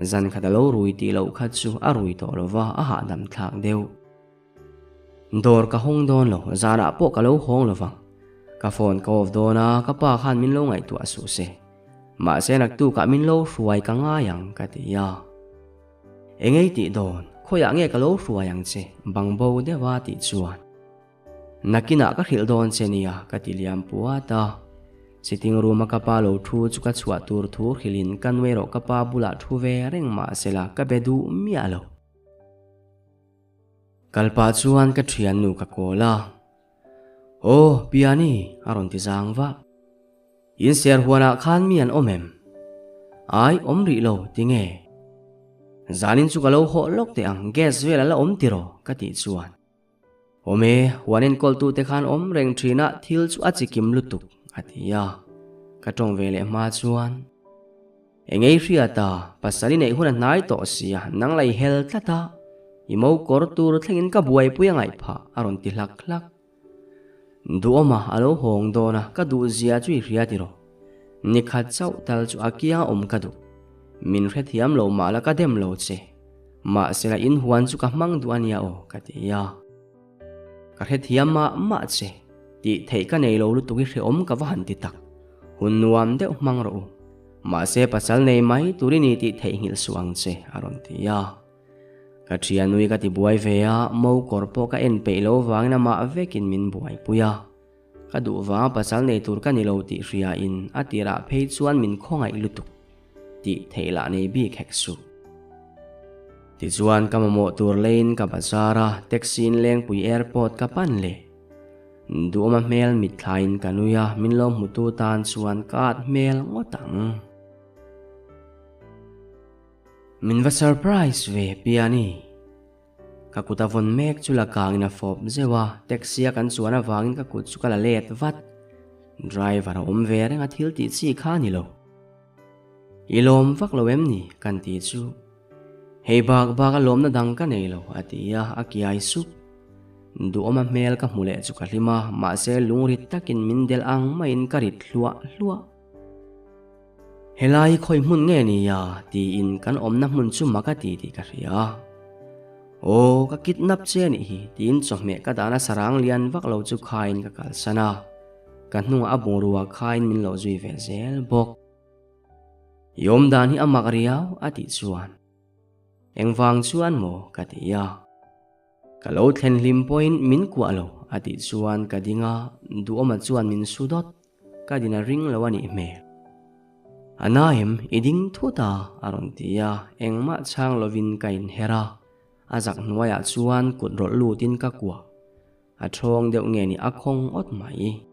Zan khat a lo rui tih loh kha chu a rui tawh lo va, a hahdam thlak deuh. Dawr ka hawng dawn lo, zanah pawh ka lo hawng lo vang. Ka phone ka off dawn a, ka pa khan min lo ngaihtuah suh se. Mahse naktukah min lo hruai ka ngai ang ka ti a. Engei tih dawn, khawiah nge ka lo hruai ang che, bangbo deuha tih chuan. Nakinah ka hrilh dawn che nia ka ti liam puat a. Sitting room a ka pa lo thu chu ka chhuah tur thu hrilhin ka nu erawh ka pa bulah thu ve reng mah sela ka be duh miah lo. Kal pah chuan ka thiannu ka call a. Aw Piani a rawn ti zang vah. In ser huanah khan mi an awm em? Ai, awm rih lo, tinge? Zanin chu ka lo hawh lawk teh ang, gas vel a la awm tiraw? ka tih chuan. Awm e, huan enkawltute khan awm reng thin a, thil chu a chikim lutuk, a ti a. Ka tawng ve leh hma chuan, Engei hriat a, pasal i neih hun a hnai tawh sia, nang la i hel tlat a, i mo kawr tur thlengin ka buaipui a ngaih phah, a rawn ti hlak hlak. Duhawma a lo hawng dawn a, ka duh zia chu i hria tiraw? Nikhat chauh tal chu a kianga awm ka duh. Min hrethiam lo mah la ka dem lo che. Mahsela in huan chu ka hmang duh a nia aw, ka ti a. Ka hrethiam mah mah che, tih theih ka nei lo lutuk hi hrehawm ka va han ti tak. Hun nuam deuh hmang rawh u. Mahse pasal nei mai tur i ni tih theihnghilh suh ang che, a rawn ti a. Ka thianui ka ti buai ve a, mo kawr pawh ka en peih lo vangin amah vekin min buaipui a. Ka duh vanga pasal nei tur ka ni lo tih hriain a tirah phei chuan min khawngaih lutuk tih theih lah nei bik hek suh. Tichuan ka mamawh tur leiin ka bazar a, taxi in Lengpui airport ka pan leh. Duhawma hmel mitthlain ka nui a, min lo hmutu tan chuan ka at hmel ngawt ang. Min va surprise ve Piani. Ka kut a vawn mek chu la kangin a fawp zeuh a, taxi a kan chuan avangin ka kut chu ka la let vat. Driver a awm ve reng a thil tih chi kha a ni lo. I lawm vak lo em ni? kan ti chu. Hei bak bak a lawmna dang ka nei lo a ti a, a kiai sup. Duhawma hmel ka hmu leh chu ka hlim a, mahse lungrit takin min delh ang maiin ka rit hluah hluah. Helai khawi hmun nge ni a? tiin kan awmna hmun chu mak a ti tih ka hria. Aw, ka kidnap che a nih hi, tiin chawhmeh ka dahna sarang lian vak lo chu khaiin ka kalsan a. Ka hnungah a bungrua khaiin min lo zui ve zel bawk. I awmdan hi a mak riau, a tih chuan. Engvang chuan maw? ka ti a. Ka lo thlen hlim pawhin min kuah lo, a tih chuan ka ding a, Duhawma chuan min su dawt. Ka din a ring lo a nih hmel. A na em, i ding thut a, a rawn ti a, engmah chhang lovin ka inher a. A zak hnuaiah chuan kut rawlh lutin ka kuah. A ṭhawng deuh nge ni a khawng awt mai.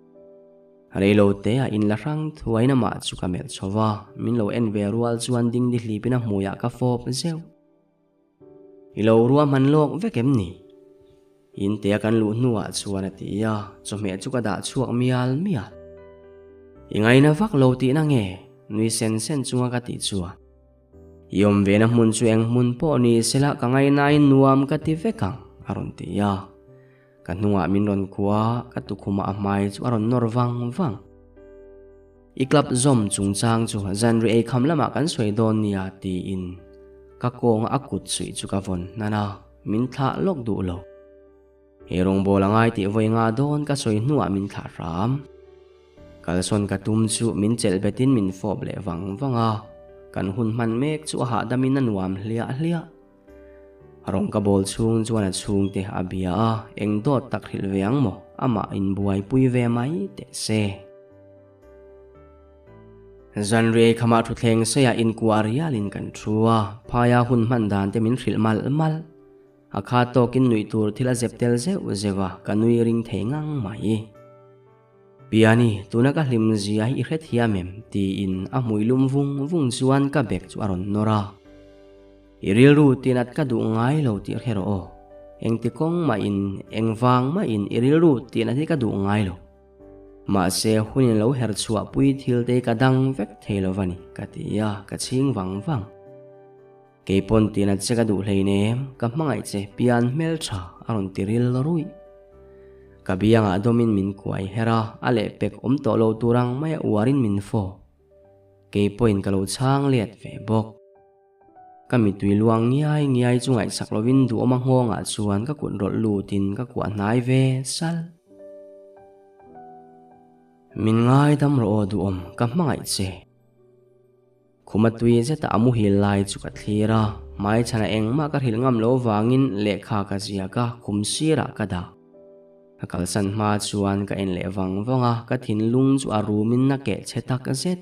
Reilo te a inla hrang thuaiin amah chu ka melh chho va, min lo en ve rual chuan dingdi hlipin a hmuiah ka fawp zeuh. I lo ruahman lawk vek em ni? Intea kan luh hnuah chuan a ti a, chawhmeh chu ka dah chhuak mial mial. I ngaina vak lo tihna nge? Nui sen sen chunga ka tih chuan. I awm vena hmun chu eng hmun pawh ni sela ka ngainain nuam ka ti vek ang, a rawn ti a. Ka hnungah min rawn kua a, ka tukhumah a hmai chu a rawn nawr vang vang. I club zawm chungchang chu zanri eikham lamah kan sawi dawn nia tiin ka kawnga a kut suih chu ka vawn hnan a, min thlah lawk duh lo. He rawngbâwl a ngai tih vawi nga dawn ka sawi hnuah min thlah hram. Kalsawn ka tum chu min chelh betin min fawp leh vang vang a, kan hun hman mek chu a hahdamin a nuam hliah hliah. Rawng ka bawl chhung chuan a chhungte a bia a, eng dawt tak hrilh ve ang maw? Amah inbuaipui ve mai teh se. Zanriai khamah thutthleng seiah inkuah rialin kan thu a, phaia hun hman dan te min hrilh malh malh. A kha tawkin nuih tur thil a zep tel zeuh zeuh a, ka nui ring thei ngang mai. Piani, tuna ka hlim zia hi i hrethiam em? tiin a hmui lum vung vung chuan ka bek chu a rawn nawr a. I rilru tinat ka duh ngai lo tih hre rawh aw. Engti kawng mahin, engvang mahin i rilru tinat hi ka duh ngai lo. Mahse, hunin lo her chhuah pui thil te hi ka dang vek thei lo va ni, ka ti a, ka chhing vang vang. Kei pawn tinat che ka duh hleinem, ka hmangaih che pian hmeltha a rawn ti ril ruih. Ka biangah dawmin min kuai her a, a lehpek awm tawh lo tur ang maia uarin min fawp. Kei pawhin ka lo chhang let ve bawk. Ka mittui luang ngiai ngiai chu ngaihsak lovin duhawma nghawngah chuan ka kut rawlh lutin ka kuah hnai ve sal. Min ngaidam rawh aw duhawm, ka hmangaih che. Khuma tui zeta a muhil lai chu ka thlir a, hmaichhana engmah ka hrilh ngam loh vangin lehkha ka ziak a, khum sirah ka dah. Ka kalsan hma chuan ka en leh vang vang a, ka thinlung chu a rumin a keh chhe tak zet.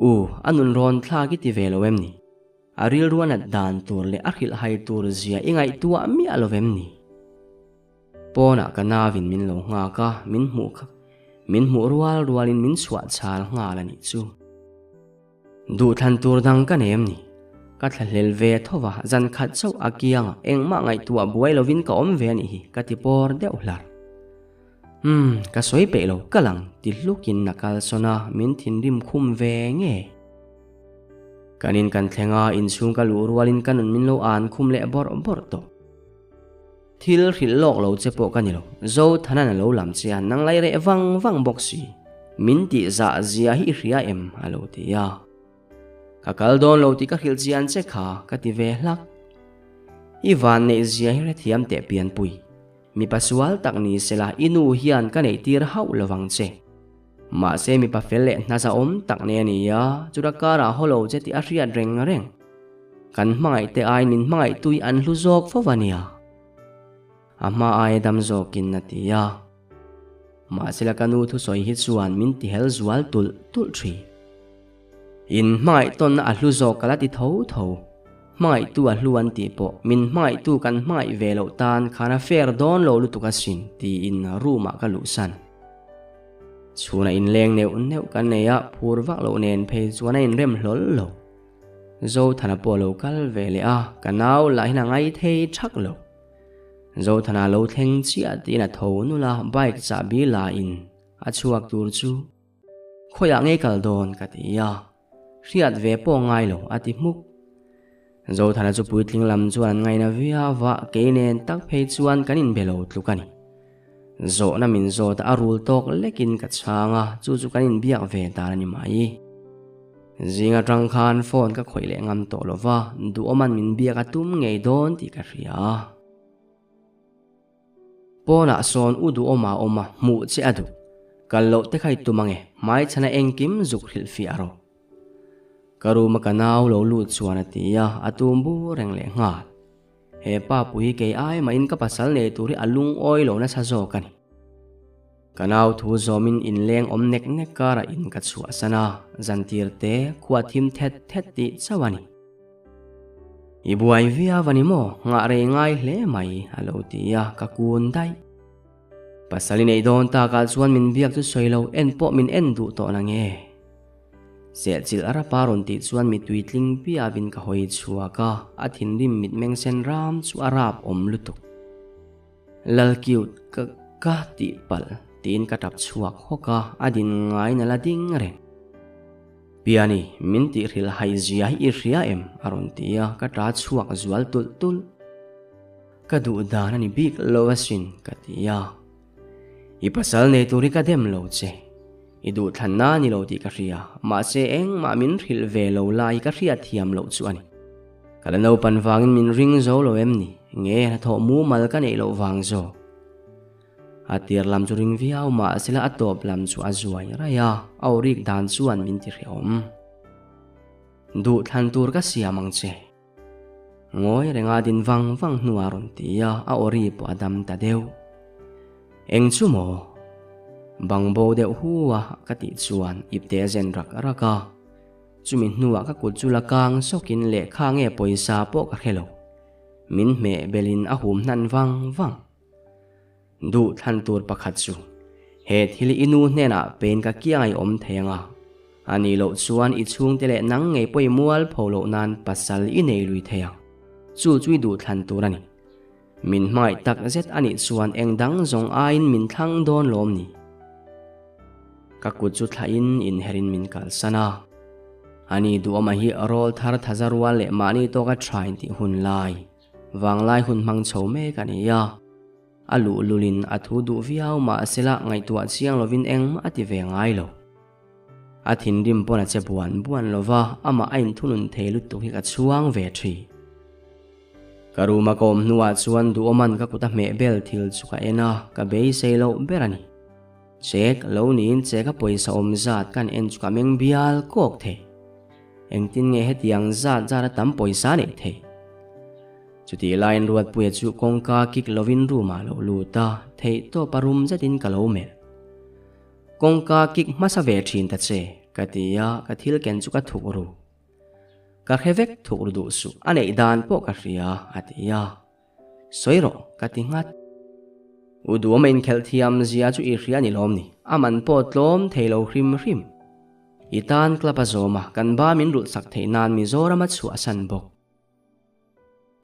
U, a nun rawn thlak i ti ve lo em ni? A rilru a nat dan tur leh a hrilh hai tur zia i ngaihtuah miah lo vem ni? Pawnah ka navin min lo nghak a, min hmuh kha min hmuh rual rualin min chhuah chhal nghal a nih chu. Duhthlan tur dang ka nei em ni? Ka thlahlel ve tho va, zan khat chauh a kiangah engmah ngaihtuah buai lovin ka awm ve a nih hi, ka ti pawr deuh hlar. Umm, ka sawi peih lo, ka lang ti hlukin a kalsawn a, min thinrim khum ve nge? Kan in kan thleng a, inchhung ka luh rualin ka nun min lo an khum leh bawrh bawrh tawh. Thil hrilh lawk lo che pawh ka ni lo, Zothanan a lo lam che a, nang lai reh vang vang bawk si. Min tih zah zia hi i hria em? a lo ti a. Ka kal dawn lo tih ka hrilh chian che kha ka ti ve hlak. I van neih zia hi hrethiam teh pianpui. Mipa sual tak ni sela i nu hian ka neih tir hauh lovang che. Mahse mipa fel leh hnaza awm tak nei a ni a, chuta karah haw lo che tih a hriat reng reng. Kan hmangaih te aiin min hmangaih tui an hlu zawk fo a nia. A hma aia dam zawkin a ti a. Mahsela ka nu thusawi hi chuan min tihel zual tulh tulh thin. In hmangaih tawnna a hlu zawk ka la ti tho tho. Hmangaihtu a hlu an tih pawh min hmangaihtu kan hmangaih ve loh tan khan a fair dawn lo lutuk asin tiin room ah ka luhsan. Chhunah inleng neuh neuh kan nei a, phur vak loh nen phei chuan a inrem hlawl lo. Zothana pawh a lo kal ve leh a, ka nau lahin a ngai thei thak lo. Zothana a lo thleng chiah tiin a tho nul a, bike chahbi la in a chhuak tur chu khawiah ngei kal dawn ka ti a, hriat ve pawh ngai lo a ti hmuk. Zothana chu puitling lam chuan an ngaina viau a, kei nen tak phei chuan kan inbe lo tluk a ni. Zawhna min zawt a, a rul tawk lekin ka chhang a, chu chu kan inbiak ve dan a ni mai. Zing atang khan phone ka khawih leh ngam tawh lo va, duhawman min biak a tum ngei dawn tih ka hria. Pawnah sawn u duhawma awm a, hmuh che a duh. Kal loh te kha i tum ange, hmaichhana engkim zuk hrilhfiah rawh. Ka room a ka nau lo lut chuan a ti a, a tum bur reng leh nghal. He pa pui hi kei ai mahin ka pasal nei tur hi a lungawi lo nasa zawk a ni. Ka nau thu zawmin inleng awm nek nek karah in ka chhuahsan a, zantir te khua thim thet thet tih chauh a ni. I buai viau a ni maw? Nghah rei ngai hle mai a lo ti a, ka kun daih. Pasal i neih dawn takah chuan min biak chu sawi lo, en pawh min en duh tawh na nge? Sehchilh a rapa rawn tih chuan mitui tling piavin ka hawi chhuak a, a thinrim mitmeng sen ram chu a rap awm lutuk. Lal cute ka ka tih palh tiin ka tap chhuak hawk a, a din ngaiin a la ding reng. Piani, min tih hrilh hai zia hi i hria em? a rawn ti a, ka ta chhuak zual tulh tulh. Ka duh dan a ni bik lo asin ka ti a. I pasal nei tur hi ka dem lo che. I duh thlanna a ni lo tih ka hria, mahse engmah min hrilh ve lo lai ka hriat thiam loh chu a ni. Ka la naupan vangin min ring zo lo em ni? Nge hnathawh mumal ka neih loh vang zawk? A tir lam chu ring viau mahsela a tawp lam chu a zuai raih a, a aw rik dan chuan min ti hrehawm. Duh thlan tur ka siam ang che. Ngawi renga din vang vang hnuah rawn ti a, a aw ri pawh a dam ta deuh. Eng chu maw? Bangbo deuh hu a ka tih chuan ipte a zen rak rak a. Chumi hnuah ka kut chu la kang sawkin lehkha nge pawisa pawh ka hre lo. Min hmeh belin a hum hnan vang vang. Duh thlan tur pakhat chu he thil i nu hnenah pen ka kiang i awm thei ang a, a nih loh chuan i chhungte leh nang ngei pawh i mual pho loh nan pasal i nei lui thei ang. Chu chu i duh thlan tur a ni. Min hmangaih tak zet a nih chuan eng dang zawng aiin min thlang dawn lawm ni? Ka kut chu thlahin inherin min kalsan a. Ani duhawma hi rawl thar thaza rual leh mahni tawka tha intih hun lai, vanglai hun hmang chho mek a ni a. A luhlulin a thu duh viau mahsela ngaihtuah chiang lovin engmah a ti ve ngai lo. A thinrim pawn a che buan buan lova, amah a inthunun thei lutuk hi ka chhuang ve thin. Ka room a ka awm hnuah chuan duhawman ka kut a hmeh bel thil chu ka en a, ka beisei loh ber a ni. Check lo niin che ka pawisa awm zat kan en chu ka meng bial kawk thei. Engtin nge hetiang zat zat a tam pawisa neih thei? Chutih laiin Ruatpuia chu kawngka kik lovin room ah lo lut a, theihtawp a rum zetin ka lo melh. Kawngka kik hmasa ve thin ta che, ka ti a, ka thil ken chu ka thuk ru. Ka hre vek thuk ru duh suh, a neih dan pawh ka hria, a ti a. Sawi rawh, ka ti nghat. U Duama inkhelh thiam zia chu i hria ni lawm ni, a man pawh tlawm thei lo hrim hrim. I tan club a zawm a, kan ba min rulh sak theih nan Mizoram a chhuahsan bawk.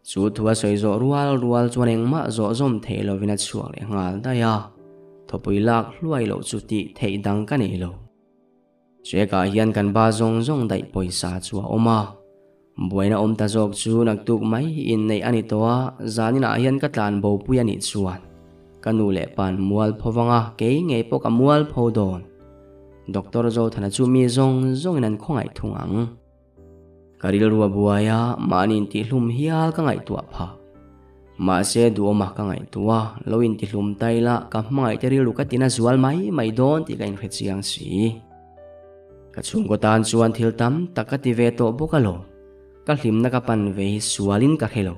Chu thu a sawi zawh rual rual chuan engmah zawh zawm theih lovin a chhuak leh nghal daih a, thawpui lak hluai loh chu tih theih dang ka nei lo. Chekah hian kan ba zawng zawng daih pawisa chu a awm a, buaina awm ta zawk chu naktuk mai inneih a ni tawh a, zaninah hian ka tlan bopui a nih chuan ka nu leh pa'n mual pho vang a, kei ngei pawh ka mual pho dawn. Doctor Zothana chu mi zawng zawngin an khawngaih thung ang. Ka rilru a buai a, mahni intihlum hial ka ngaihtuah phah. Mahse duhawma ka ngaihtuah a, lo intihlum ta ila ka hmangaih te rilru ka tina zual mai mai dawn tih ka inhre chiang si. Ka chhungkaw tan chuan thil tam tak ka ti ve tawh bawk alawm. Ka hlimna ka pan ve hi sualin ka hre lo.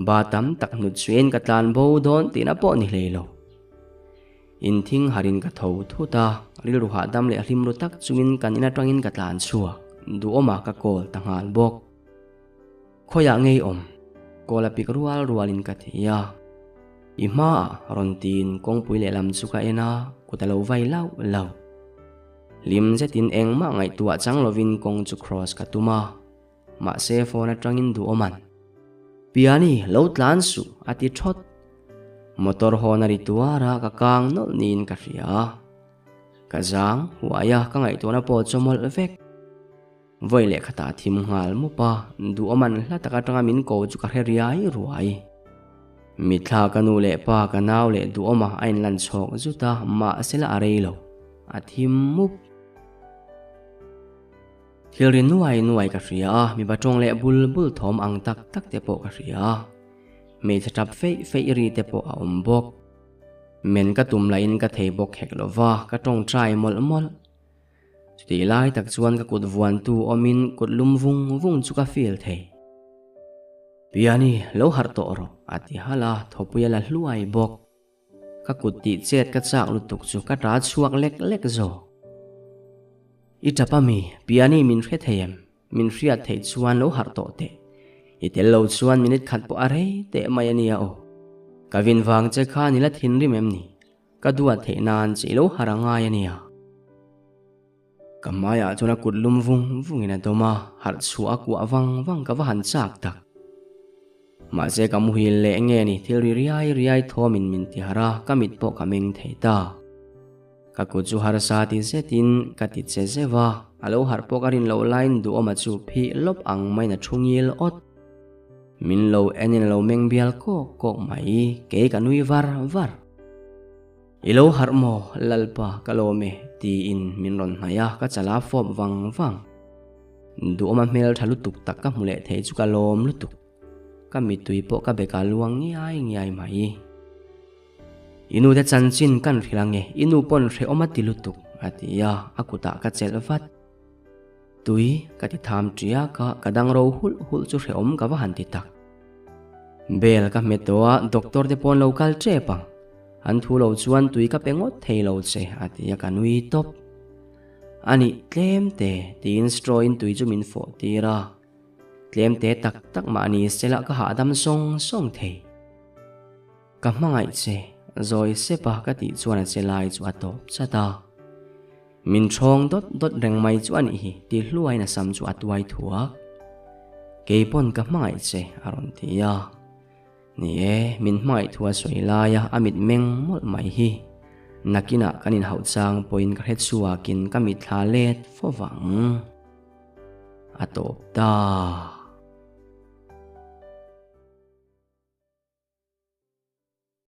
Ba tam tak hnut chuin ka tlan bo dawn tihna pawh ni hlei lo. Inthing harin ka tho thut a, rilru hahdam leh hlim ru tak chungin kan in atangin ka tlan chhuak, duhawmah ka call ta nghal bawk. Khawiah ngei awm? Call a pik rual rualin ka ti a. I hmaah rawn tiin kawngpui lehlam chu ka en a, kut a lo vai lauh lauh. Hlim zetin engmah ngaihtuah chang lovin kawng chu cross ka tum a, Mahse phone atangin duhawm an. Piani, lo tlan suh, a ti thawt. Motor hawn a ri tuar a, ka kang nawlh niin ka hria. Ka zang huai a, ka ngaihtuahna pawh chaw mawlh vek. Vawi leh khatah a thim nghal mup a, duhawm an hla tak atanga min ko chu ka hre riai ruai. Mitthla ka nu leh pa, ka nau leh duhawma a inlan chhawk zut a, mahse la a rei lo. A thim mup. Thil ri nuai nuai ka hria a, mipa tawng leh bul bul thawm ang tak tak te pawh ka hria a. Hmeichhe tap feih feih ri te pawh a awm bawk. Men ka tum lahin ka thei bawk hek lo va, ka tawngtai mawlh mawlh. Chutih lai tak chuan ka kut vuantu awmin kut lum vung vung chu ka feel thei. Piani, lo harh tawh rawh, a ti halh a, thawpui a la hluai bawk. Ka kut tih chet ka chak lutuk chu ka ta chhuak lek lek zawk. I tap a mi, Piani min hre thei em? Min hriat theih chuan lo harh tawh teh. I tel lo chuan minute khat pawh a rei teh mai a nia aw. Ka vin vang che khan i la thinrim em ni? Ka duat theih nan che i lo harh a ngai a nia. Ka hmaiah chuan a kut lum vung vungin a dawm a, harh chhuah a kuah vang vang ka va han chak tak. Mahse ka muhil leh nge ni thil ri riai riai thawmin min ti harh a, ka mit pawh ka meng thei ta. Ka kut chu harsa ti zetin ka ti che zeuh a, a lo harh pawh ka rin loh laiin duhawma chu phih lawp ang maiin a thu ngil awt. Min lo enin a lo meng bial kawk kawk mai, kei ka nui var var. I lo harh maw, Lalpa, ka lawm e, tiin min rawn hnaih a, ka chala fawp vang vang. Duhawma hmel tha lutuk tak ka hmu leh thei chu ka lawm lutuk. Ka mittui pawh ka beka luang ngiai ngiai mai. I nu te chanchin kan hrilh ange, i nu pawn hrehawm a ti lutuk, a ti a, a kutah ka chelh vat. Tui, ka ti tham ṭiak a, ka dang ro hulh hulh chu hrehawm ka va han ti tak. Bel ka hmet tawh a, doctor te pawn lo kal ṭep ang. An thu lo chuan tui ka pe ngawt thei lo che a ti a ka nui tawp. A nih tlem te tiin straw in tui chu min fawh tir a. Tlem te tak tak mah ni sela ka hahdam sawng sawng thei. Ka hmangaih che, zawi sep a ka tih chuan a che lai chu a tawp chat a. Min ṭhawng dawt dawt reng mai chu a nih hi ti hluaiin a sam chu a tuai thuak. Kei pawn ka hmangaih che a rawn ti a. Ni e, min hmangaih thu a sawi laia a mit meng mawlh mai hi. Nakinah kan inhauh chang pawhin ka hre chhuakin ka mitthla let fo vang. A tawp ta.